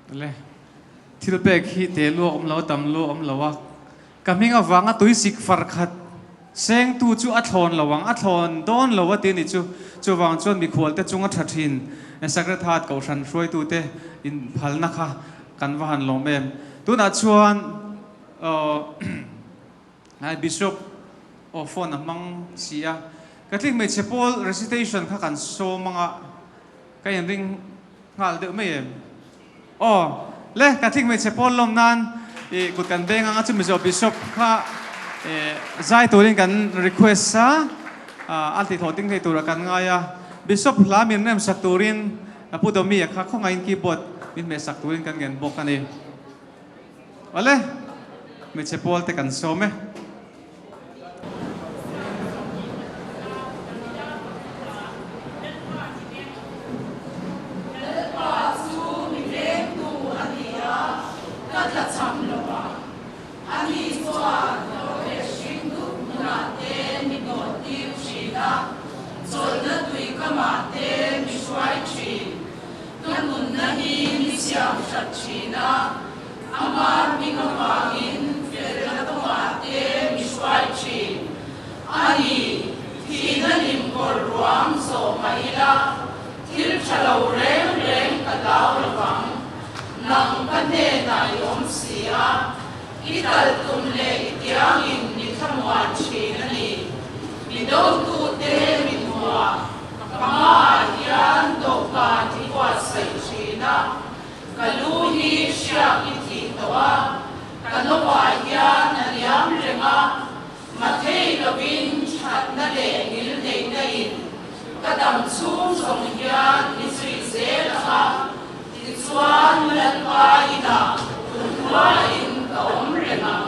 Le, thil pek hi te lu a awm lo a, tam lu a awm lo a, ka hming avanga tui sik far khat sengtu chu a thlawn lo ang, a thlawn dawn lo a ti a ni chu. Chuvang chuan mikhualte chunga tha thin Sacred Heart Kohhran hruaitute inphalna kha kan va han lawm em. Tunah chuan Bishop aw phone a hmang si a, Catholic hmeichhe pawl recitation kha kan sawm anga ka inring Nghal deuh mai em? Aw, le, Catholic hmeichhe pawl lawm nan i kut kan beng anga chu Mizo Bishop kha zai turin kan request a, a ti thlawh ding thei tura kan ngai a. Bishop hla min rem sak turin Pu Domi-a kha khawngaihin keyboard min hmeh sak turin kan ngen bawk a ni. Awle, hmeichhe pawl te kan sawm e. Lalpa chu mi vengtu a ni a, ka tlachham lo ang. Ani chuan lawhleh hring dup hmunah te mi hnawhtir thin a, chawlhna tui kamah te mi hruai thin. Ka nunna hi mi siam hrat thin a, Ama hming avangin felna kawngah te mi hruai thin a ni. Thihna hlim kawr ruang zawh mah ila, thil tha lo reng reng ka hlau lovang. Nang ka hnenah i awm si a, i tal tum leh i tiangin mi thlamuan thin a ni. Mi dotute mi hmuah ka hmaah hian dawhkan i buatsaih thin a. Ka lu hi hriak i thih tawh a, ka nawah hian a liam reng a, mathei lovin thatna leh ngilneihna in ka dam chhung zawng hian i zui zel ang a, tichuan Lalpa inah kumkhuain ka awm reng ang.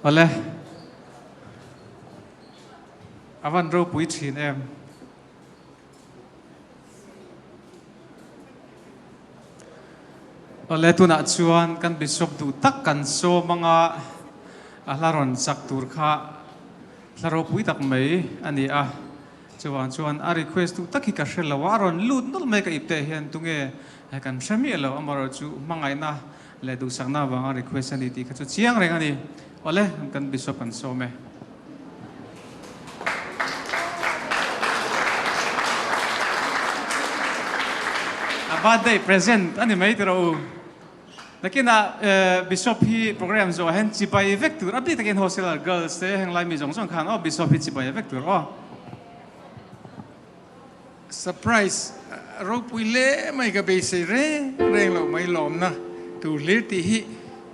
Awle, a van ropui thin em. Awle, tunah chuan kan Bishop duh tak kan sawm anga a hla rawn chak tur kha hla ropui tak mai a ni a. Chuvang chuan a request duh tak hi ka hre lo a, a rawn lut nawlh mai ka ipte hian tunge kan hre miah lo, amaherawhchu hmangaihna leh duhsakna avanga request a ni tih kha chu chiang reng a ni. Awle, kan Bishop kan sawm e. A birthday present a ni mai tiraw u. Nakinah Bishop hi program zawh hian chibai vek tur a bik takin Hoselar girls te heng lai mi zawng zawng khan aw Bishop hi chibai vek tur aw. Surprise ropui hle mai ka beisei reng reng loh mai lawmna tur hlir tih hi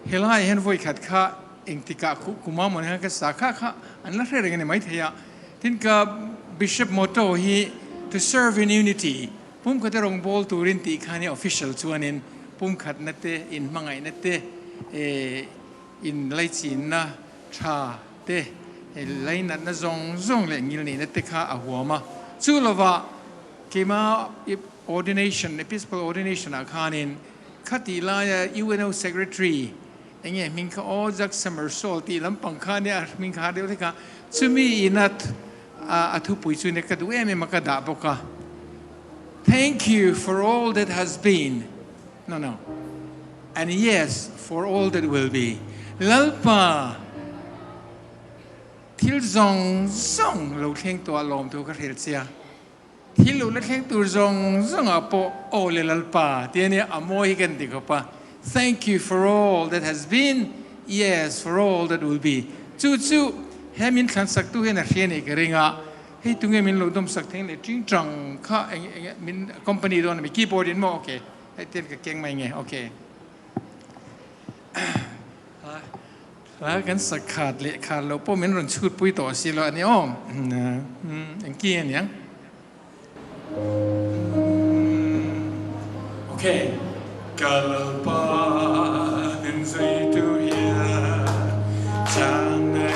helai hian vawi khat kha engtikah khuh kuma maw hian ka sa kha kha an la hre reng a ni maithei a. Tin ka Bishop motto hi to serve in unity Pumkhata rawngbâwl turin tih kha nia official chuanin pumkhatna te, inhmangaihna te, inlaichinna tha te, lainatna zawng zawng leh ngilneihna te kha a huam a. Chu lovah keima ordination, Episcopal ordination ah khanin khatih laia UNO Secretary eng nge hming kha aw Jack Summersall tih lampang kha nia a hming kha har deuh hlek a. Chumi ina a thupui chu nia ka duh em em a ka dah bawk a. Thank you for all that has been, no no, and yes for all that will be. Lalpa thil zawng zawng lo thleng tawh a lawm thu ka hrilh che a. Thil lo la thleng tur zawng zawngah pawh aw le Lalpa tih a nia, a mawi hi kan ti khawp a. Thank you for all that has been, yes for all that will be. Chu chu he min thlansak tu hian a hria nih ka ring a, hei tunge min lo dawmsak theng leh ṭing ṭang kha eng eng min company dawn a mi keyboard in maw okay hei ten ka keng mai nge okay. Hla kan sak khat leh khat loh pawh min rawn chhut pui tawh si lo a ni aw. Engki a niang? Ok. Ka Lalpa min zui tu hian changna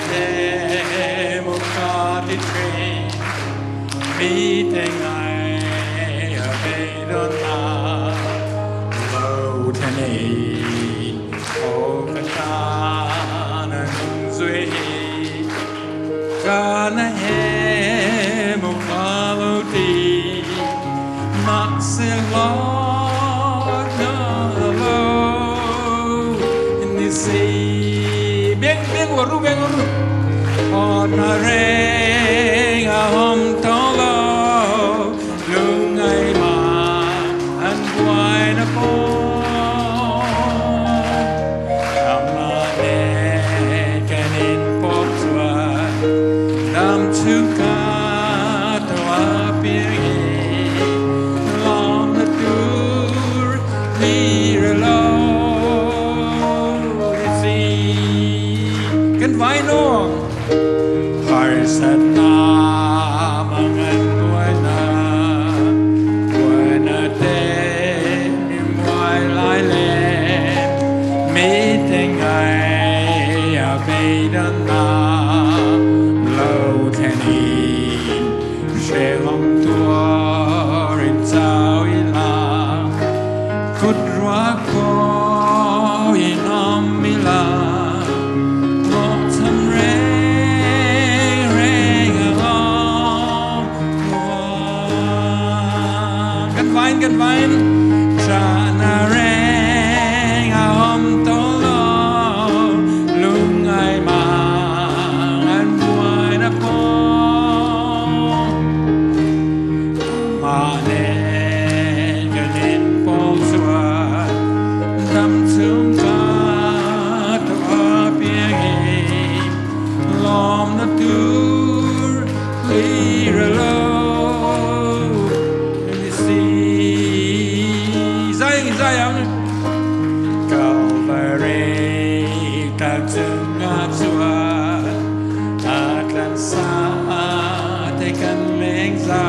emaw ka ti thin. Mite ngai a beidawn a lo thlen ei. Aw ka tan a nun zui hi ka na emaw ka lo ti mahse hlawkna lo ni si. Beng beng ru beng ru Hawtna reng a awm tawh lo lungngai mah an buaina pawh Amah nen kan inpawp chuan dam chu ka tawh apiang hi lawmna tur hlir lo ni si. Kan vai nawng harsatna mangan buaina buaina te mi muai lai le mi te ngai a beidanna lo thlenin hrehawm tuarin chau ila kut ruak pawh in awm ila hlawhchham reng reng a awm huam. Kan vain kan vain ṭahna reng a awm tawh lo lungngai mang an buaina pawh amah nen kan inpawl chuan dam chung ka tawh apiang hi lawmna tur hlir a lo ni si. Zai zai ang Calvary tak chungah chuan a tlansa te kan leng za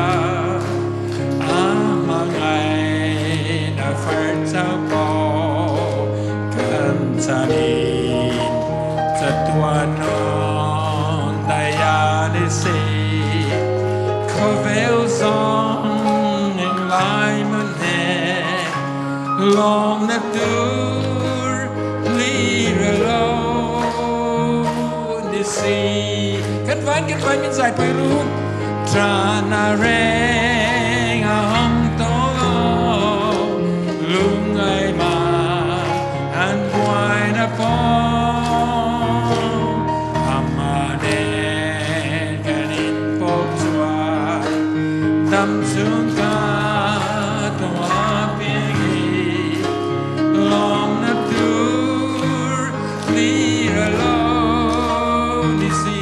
a hmangaihna far chau pawh kan chanin chatuan nawn daih a ni si khawvel zawng englai hmun he lawmna tur hlir a lo ni si. Kan vain kan vain min zai pui ru Ṭahna reng a awm tawh lo lungngai mah an buaina pawh amah nen kan inpawp chuan dam chung ka tawh apiang hi lawmna tur hlir a lo ni si.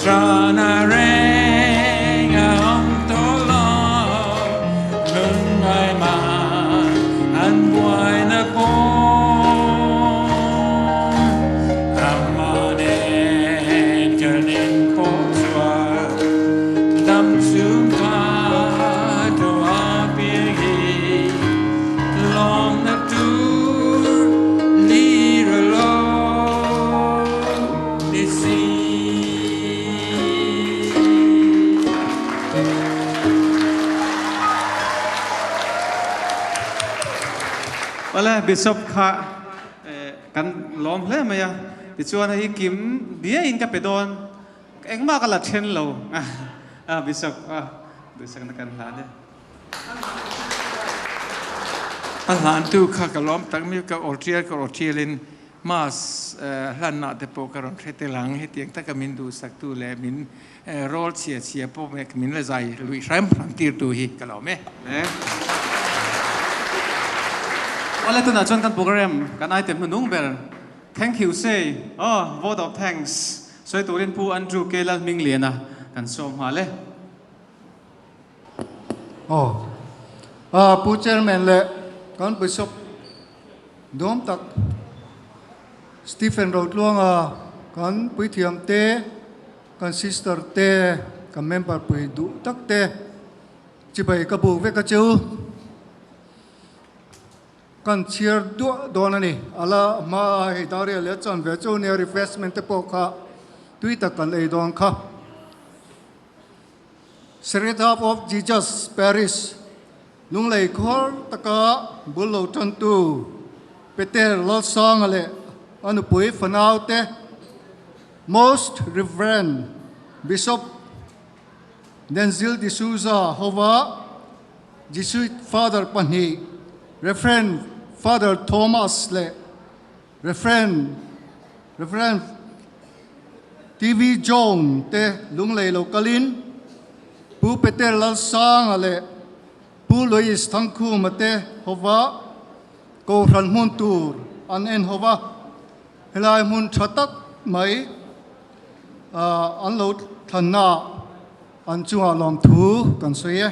Ṭahna reng a awm tawh lo lungngai mah an buaina pawh amah nen kan inpawh chuan dam chung ka tawh apiang hi lawmna tur hlir a lo ni si. Awle Bishop kha kan lawm hle mai a. Tichuan hei hi kim biaiin ka pe dawn. Engmah ka la then lo. A Bishop a duhsakna kan hlan e. A hlantu kha ka lawm tak mi ka awrtial ka awrtialin Mass hlanna te pawh ka rawn hre tel ang. Hetiang taka min duhsaktu leh min rawl chhia chhia pawh min la zai luih hram hram tirtu hi ka lawm e. Awle tunah chuan kan program kan item hnunung ber Thank you say aw vote of thanks sawi turin Pu Andrew K Lalhmingliana kan sawm nghal e. Aw a Pu Chairman leh kan Bishop Duam tak Stephen Rotluanga kan puithiam te, kan sister te, kan member pui duh tak te chibai ka buk vek a chu. Kan chhiar duah dawn a ni. A la hma a hei Daria leh a chan ve chu nia refreshment te pawh kha tui tak kan ei dawn kha. Sacred Heart of Jesus Parish Lunglei khuar taka bul lo tantu Peter Lalsanga leh a nupui fanau te Most Reverend Bishop Denzil D'Souza hova Jesuit Father pahnih, Rev. Father Thomas leh Rev. Rev. TV John te lunglei lo kalin Pu Peter Lalsanga leh Pu Louis Thangkhuma te hova Kohhran hmun tur an en hova, helai hmun tha tak mai an lo thlanna An chungah lawmthu kan sawi e.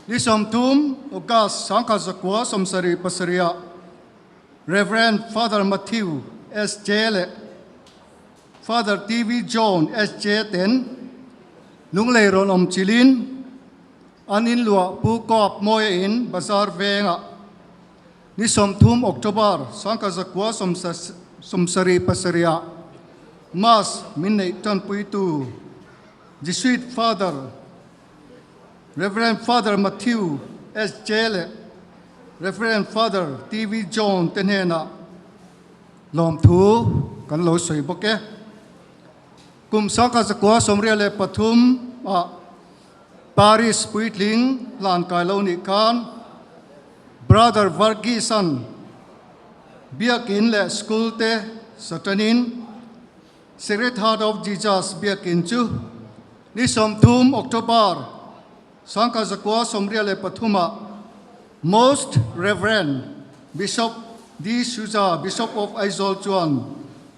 Ni 30 August 1977 ah Rev. Father Matthew SJ leh Father TV John SJ ten Lunglei rawn awm chilin an inluah Pu Kawp Mawia in Bazar vengah ni 30 October 1977 ah Mass min neih tanpuitu Jesuit Father Rev. Father Matthew SJ leh Rev. Father TV John te hnenah lawmthu kan lo sawi bawk e. Kum 1983 ah Paris puitling hlan kai lo nih khan Brother Varghese-a'n Biakinn leh School te satanin Sacred Heart of Jesus Biakinn chu ni 30 October 1983 ah Most Reverend Bishop D. Souza, Bishop of Aizawl chuan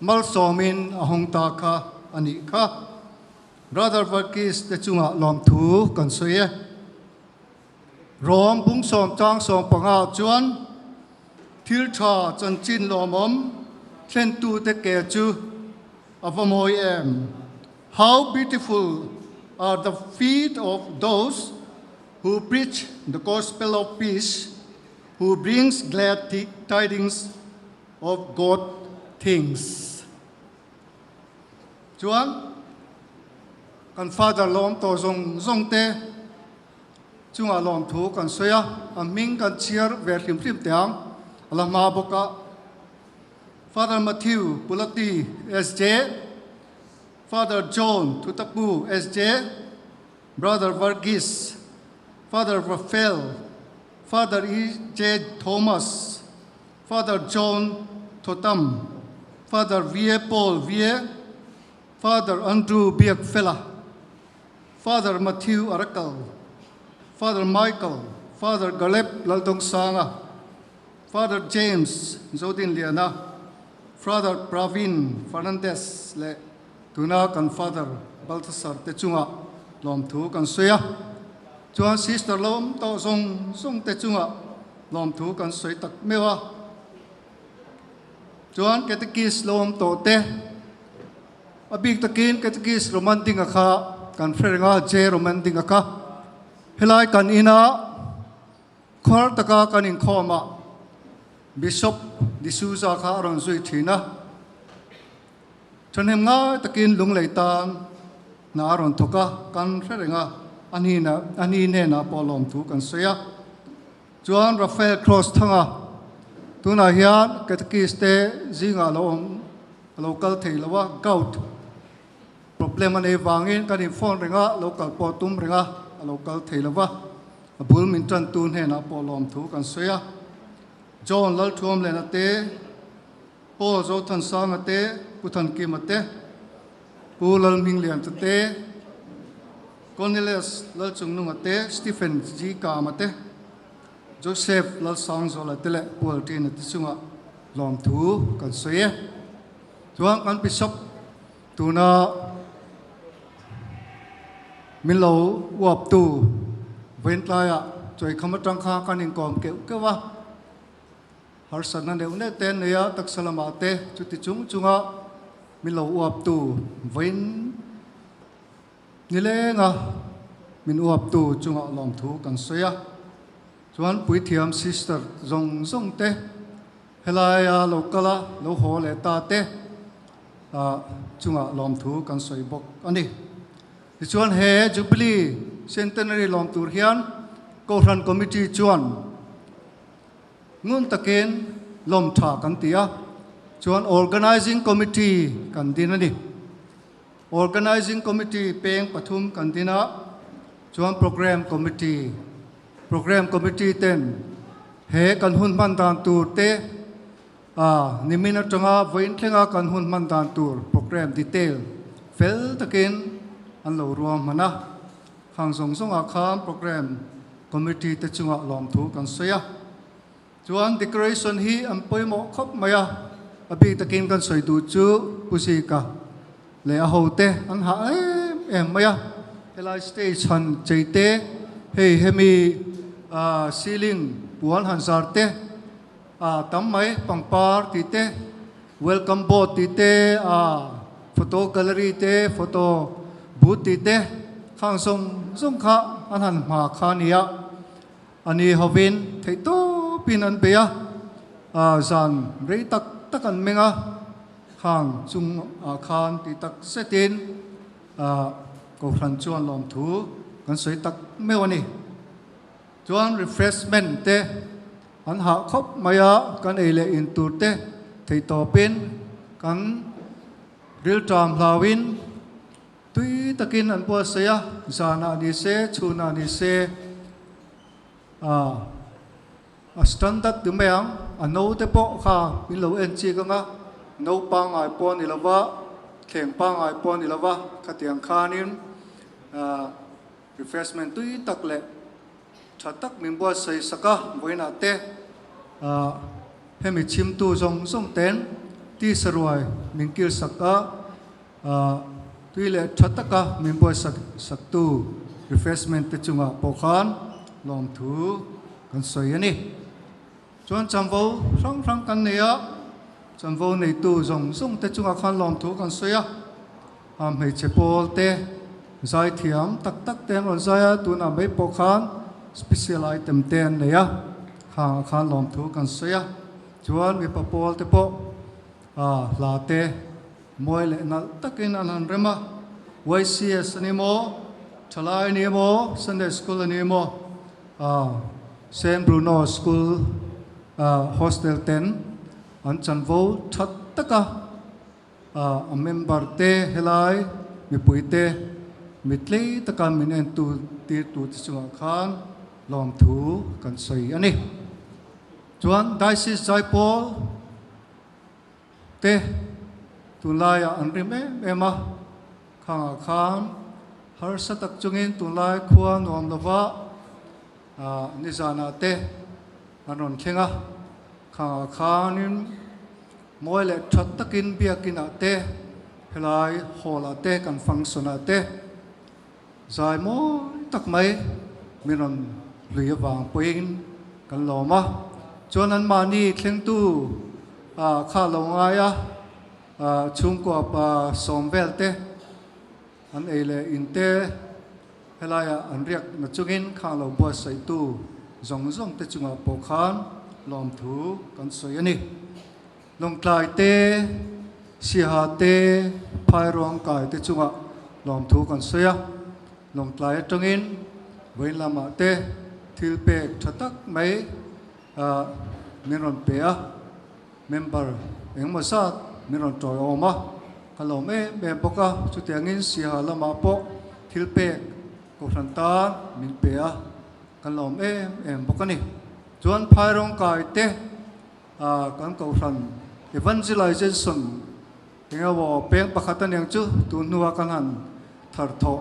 malsawmin a hawng ta kha a nih kha. Brother Varghese te chungah lawmthu kan sawi e. Rom bung sawm chang 15 chuan thil tha chanchin lawmawm thlentute ke chu a va mawi em. How beautiful are the feet of those who preach the gospel of peace, who brings glad tidings of God things. Chuan kan Father lawm tawh zawng zawng te chungah lawmthu kan sawi a, a hming kan chhiar ve hlim hlim teh ang, a la hma bawk a. Father Matthew Pulati SJ, Father John Thutapu SJ, Brother Varghese, Father Raphael, Father EJ Thomas, Father John Thotam, Father V Paul V, Father Andrew Biakfela, Father Matthew Arakal, Father Michael, Father Galeb Laldongsanga, Father James Zodinliana, Father Pravin Fernandez leh tuna kan Father Balthasar te chungah lawmthu kan sawi a. Chuan Sister lo awm tawh zawng zawng te chungah lawmthu kan sawi tak meuh a. Chuan Catechist lo awm tawh te, a bik takin Catechist Roman Dinga kha kan hre reng a, J Roman Dinga kha helai kan inah khuar taka kan inkhawm a, Bishop D'Souza kha a rawn zui thin a. Thahnem ngai takin lunglei tan hna a rawn thawk a, kan hre reng a, a hnenah a ni hnenah pawh lawmthu kan sawi a. Chuan Raphael Cross thanga tunah hian Catechist te zingah lo awm. a lo kal thei lo a, gout problem a nei vangin kan in phone reng a, lo kal pawh tum reng a, a lo kal thei lo va, a bul min tantu hnenah pawh lawmthu kan sawi a. John Lalthuamlena te, Paul Zothansanga te, Pu Thankima te, Pu Lalhminglianta te, Cornelius Lalchungnunga te, Stephen G. Kama te, Joseph Lalsangzuala te leh Pu Altina te chungah lawmthu kan sawi e. Chuan kan Bishop tuna min lo uaptu vawiintlaiah Chawikham atang kha kan inkawm keuh keuh a. Harsatna neuh neuh te an nei a, taksa lamah te chuti chung chunga min lo uaptu vawiin nilenga min uaptu chungah lawmthu kan sawi a. Chuan puithiam sister zawng zawng te helaia lo kal a, lo haw leh ta te chungah lawmthu kan sawi bawk a ni. Tichuan he Jubilee Centenary lawm tur hian Kohhran Committee chuan Ngun takin lawm tha kan ti a, chuan Organising Committee kan din a ni. Organising Committee peng pathum kan din a, chuan Programme Committee, Programme Committee ten he kan hun hman dan tur te, a nimin atanga vawiin thlenga kan hun hman dan tur programme detail fel takin an lo ruahman a. Khang zawng zawngah khan Programme Committee te chungah lawmthu kan sawi a, chuan decoration hi an pawimawh khawp mai a, a bik takin kan sawi duh chu Pu Zika leh a hote an hah em em mai a, helai stage han chei te, hei hemi ceiling puan han zar te, tam mai pangpar tih te, welcome board tih te, photo gallery te, photo booth tih te, Khang zawng zawng kha an han hma kha a ni a, a ni hovin theihtawpin an bei a, zan rei tak tak an meng a, khang chungah khan tih tak zetin Kohhran chuan lawmthu kan sawi tak meuh a ni. Chuan refreshment te an hah khawp mai a, kan ei leh in tur te theihtawpin kan rilṭam hlauin, Tui takin an buatsaih a, zanah ni se, chhunah ni se, a standard ti mai ang, a naute pawh kha min lo en chik ang a, no pangngai pawh a ni lo va, thleng pangngai pawh a ni lo va, khatiang khanin refreshment tui tak leh tha tak min buatsaih sak a, vawiinah te hemi chhimtu zawng zawng ten tisa ruai min kil sak a. Tui leh tha taka min buaisak saktu refreshment te chungah pawh khan lawmthu kan sawi a ni. Chuan chanvo hrang hrang kan nei a, chanvo neitu zawng zawng te chungah khan lawmthu kan sawi a. A hmeichhe pawl te zaithiam tak tak te an rawn zai a, tunah mai pawh khan special item te an nei a, khangah khan lawmthu kan sawi a. Chuan mipa pawl te pawh hla te Mawi leh nalh takin an han rem a, YCS a ni maw, Thalai a ni maw, Sunday School a ni maw, Saint Bruno School Hostel ten an chanvo tha taka a member te helai mipui te mittlei taka min entu tirtu te chungah khan lawmthu kan sawi a ni. Chuan Diocese Zaipawl Te tunlaiah an rim em em a, khangah khan harsa tak chungin tunlai khua nuam lova nizanah te an rawn thleng a, khangah khanin mawi leh tha takin biakinah te helai hall ah te kan function ah te zai mawi tak mai min rawn hlui avang pawhin kan lawm a, chuan anmahni thlengtu kha lo ngai a, chhungkua pa sawm vel te an ei leh in te helaiah an riak na chungin khang lo buatsaihtu zawng zawng te chungah pawh khan lawmthu kan sawi a ni. Lawngtlai te, Siaha te, Phairuang kai te chungah lawmthu kan sawi a, Lawngtlai atangin vawiin lamah te thil pek tha tak mai min rawn pe a, member engemaw zat min rawn tawiawm a, ka lawm em em bawk a, chutiangin Siaha lamah pawh thil pek Kohhran tan min pe a, kan lawm em em bawk a ni. Chuan phai rawngkai te kan Kohhran Evangelization eng emaw peng pakhat aniang chu tun hnua kan han thar thawh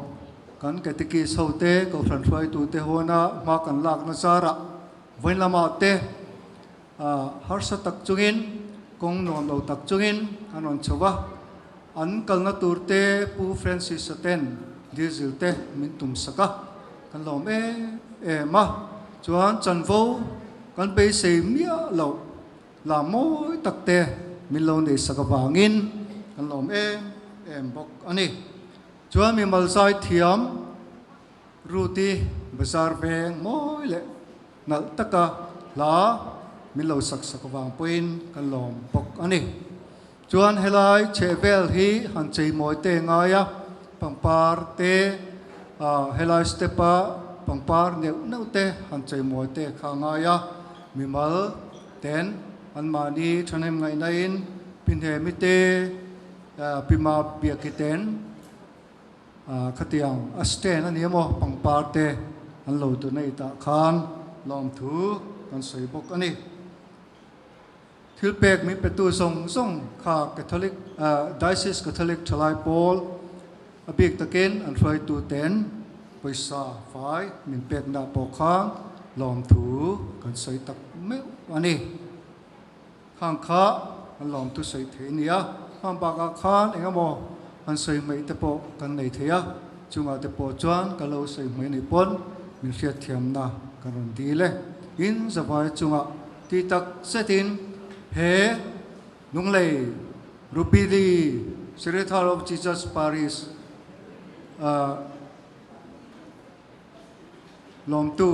kan Catechist ho te, Kohhran hruaitu te huana hma kan lakna zarah vawiin lamah te harsa tak chungin kawng nuam lo tak chungin an rawn chho va, an kalna tur te Pu Francis-a ten diesel te min tum sak a, kan lawm em em a, chuan chanvo kan beisei miah loh la mawi tak te min lo nei sak avangin kan lawm em em bawk a ni. Chuan mimal zai thiam Ruth-i bazar veng mawi leh nalh taka hla min lo sak sak avang pawhin kan lawm bawk a ni. Chuan helai chhehvel hi han chei mawi te ngai a, pangpar te helai step a pangpar neuh neuh te han chei mawi te kha ngai a, mimal ten anmahni thahnem ngaihna in pi hnemi te pi ma biaki ten Khatiang a stand a ni emaw pangpar te an lo donate ah khan lawmthu kan sawi bawk a ni. Thil pek min petu zawng zawng kha Catholic Diocese Catholic Thalai Pawl a bik takin an hruaitu ten pawisa fai min pekna pawh khan lawmthu kan sawi tak meuh a ni. Khang kha an lawmtu sawi thei a ni a, khang bakah khan eng emaw han sawi hmaih te pawh kan nei thei a, chungah te pawh chuan ka lo sawi hmaih ni pawn min hriatthiamna kan rawn dil e. In zavai chungah ti tak zetin he Lunglei Rupili Sacred Heart of Jesus Parish ah Lawmtu,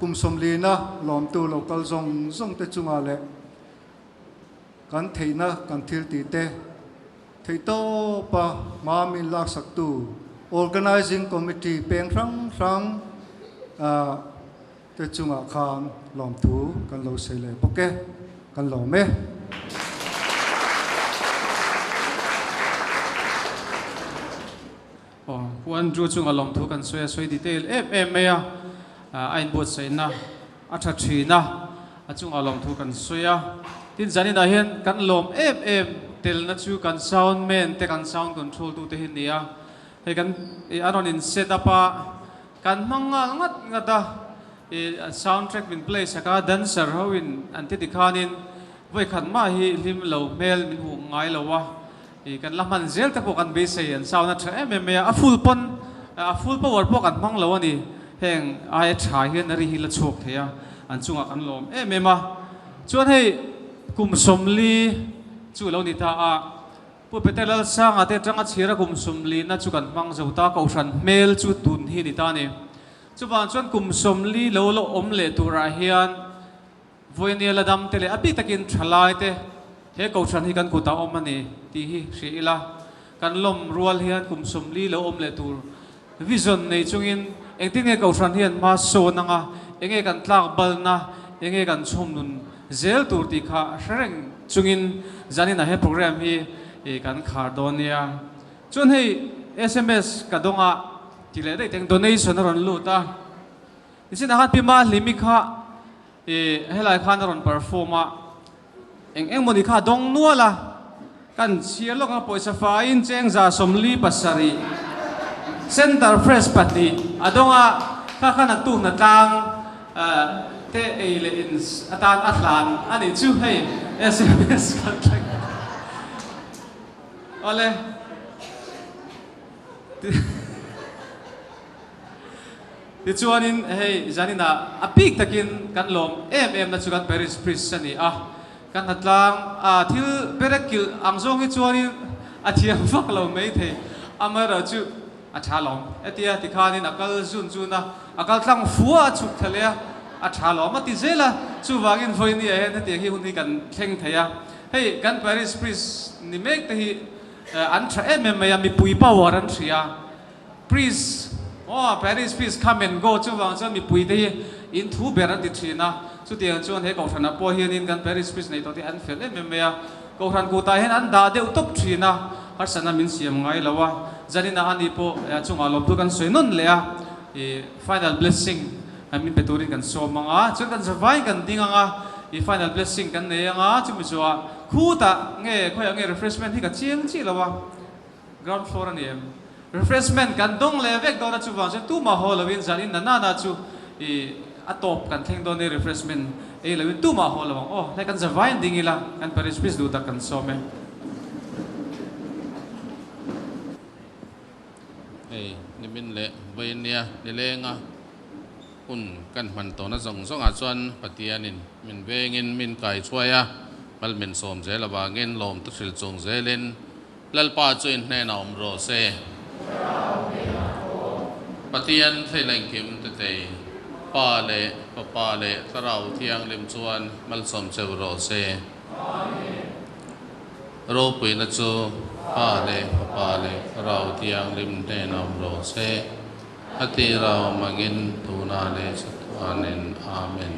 kum sawmlina lawmtu lo kal zawng zawng te chungah leh kan theihna kan thil tih te theihtawpa hma min laksaktu Organising Committee peng hrang hrang te chungah khan lawmthu kan lo sawi leh bawk e, kan lawm e. Aw, Pu Andrew chunga lawmthu kan sawi a, sawi detail em em mai a, a inbuatsaihna a tha thin a, a chunga lawmthu kan sawi a. Tin, zaninah hian kan lawm em em telna chu kan sound man te, kan sound control tu te hi a ni a. Hei kan an rawn in set up a, kan hmang nghal ngat ngat a, ih sound track min play sak a, dancer ho in an ti tikhanin vawikhat mah hi hlim lo hmel min hmuh ngai lo a. Ih kan la hman zel te pawh kan beisei an sound a tha em em mai a, a full pawn a full power pawh kan hmang lo a ni, heng aia tha hian a ri hi la chhuak thei a, an chungah kan lawm em em a. Chuan hei kum sawmli chu lo ni ta a, Pu Peter Lalsanga te atanga chhira kum sawmli na chu kan hmang zo ta, Kohhran hmel chu tun hi ni ta a ni. Chuvang chuan kum sawmli lo la awm leh turah hian Vawinia la dam te leh a bik takin thalai te he Kohhran hi kan kutah awm a ni tih hi hria ila, kan lawm rual hian kum 40 lo awm leh tur vision nei chungin engtin nge Kohhran hian hma sawn anga, enge kan tlak balna, enge kan chhawm nun zel tur tih kha hre reng chungin zaninah he program hi kan khar dawn nia. Chuan hei sms ka dawnga ti leh daih teng donation a rawn lut a. Nichinah khan Pi Mahlimi kha ih helai khan a rawn perform a, eng eng mawni kha a dawng nual a, kan chhiar lawk ang pawisa faiin cheng 47 center fresh pahnih a dawng a, kha khan a tuhna tlang te ei leh in atan a hlan a nih chu hei sms kan thleng awle. Tichuanin hei zaninah a bik takin kan lawm em em na chu kan parish priest a ni a, kan hnatlang a thil perek kilh ang zawng hi chuanin a thiam vak lo mai thei, amaherawh chu a tha lawm hetia tikhanin a kal zun zun a, a kal tlang fua a chhuk thla leh a, a tha lawm a ti zel a, chuvangin vawinia hian hetiang hi hun hi kan thleng thei a, hei kan parish priest ni mek te hi an tha em em mai a, mipui power an hria. Priest, Aw, Parish Priest come and go chuvang chuan mipui te hi in thu ber an ti thin a, chutiang chuan he kohhranah pawh hianin kan Parish Priest nei tawh te an fel em em mai a. Kohhran kutah hian an dah deuh tawp thin a, harsatna min siam ngai lo a, zaninah ani pawh chungah lawmtu kan sawi nawn leh a, i final blessing min pe turin kan sawm ang a, chuan kan zavaiin kan ding ang a, i final blessing kan nei ang a, chumi chuah khutah nge khawiah nge refreshment hi ka chiang chiah lo a, ground floor a ni em? Refreshment kan dawng leh vek dawn a, chuvang chuan tumah haw loin zanin na nana chu i a tawp kan thleng dawn e, refreshment ei loin tumah haw lo ang aw, hlai kan zavaiin ding ila kan parish priest duh tak kan sawm e. Hei nimin leh vawinia nilenga hun kan hman tawhna zawng zawngah chuan Pathianin min vengin min kaichhuai a, mal min sawm zel avangin lawmte hrilh chung zelin Lalpa chu in hnenah awm rawh se. Pathian Thleilengkim Tetei, Pa leh Fapa leh Thlarau Thianghlim chuan malsawm cheu rawh se. Ropuina chu Pa leh Fapa leh Thlarau Thianghlim hnenah awm rawh se. A tira awm angin tunah leh chatuanin. Amen.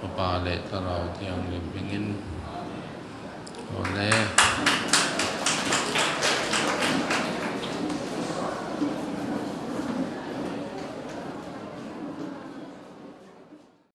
Fapa leh Thlarau Thianghlim hmingin.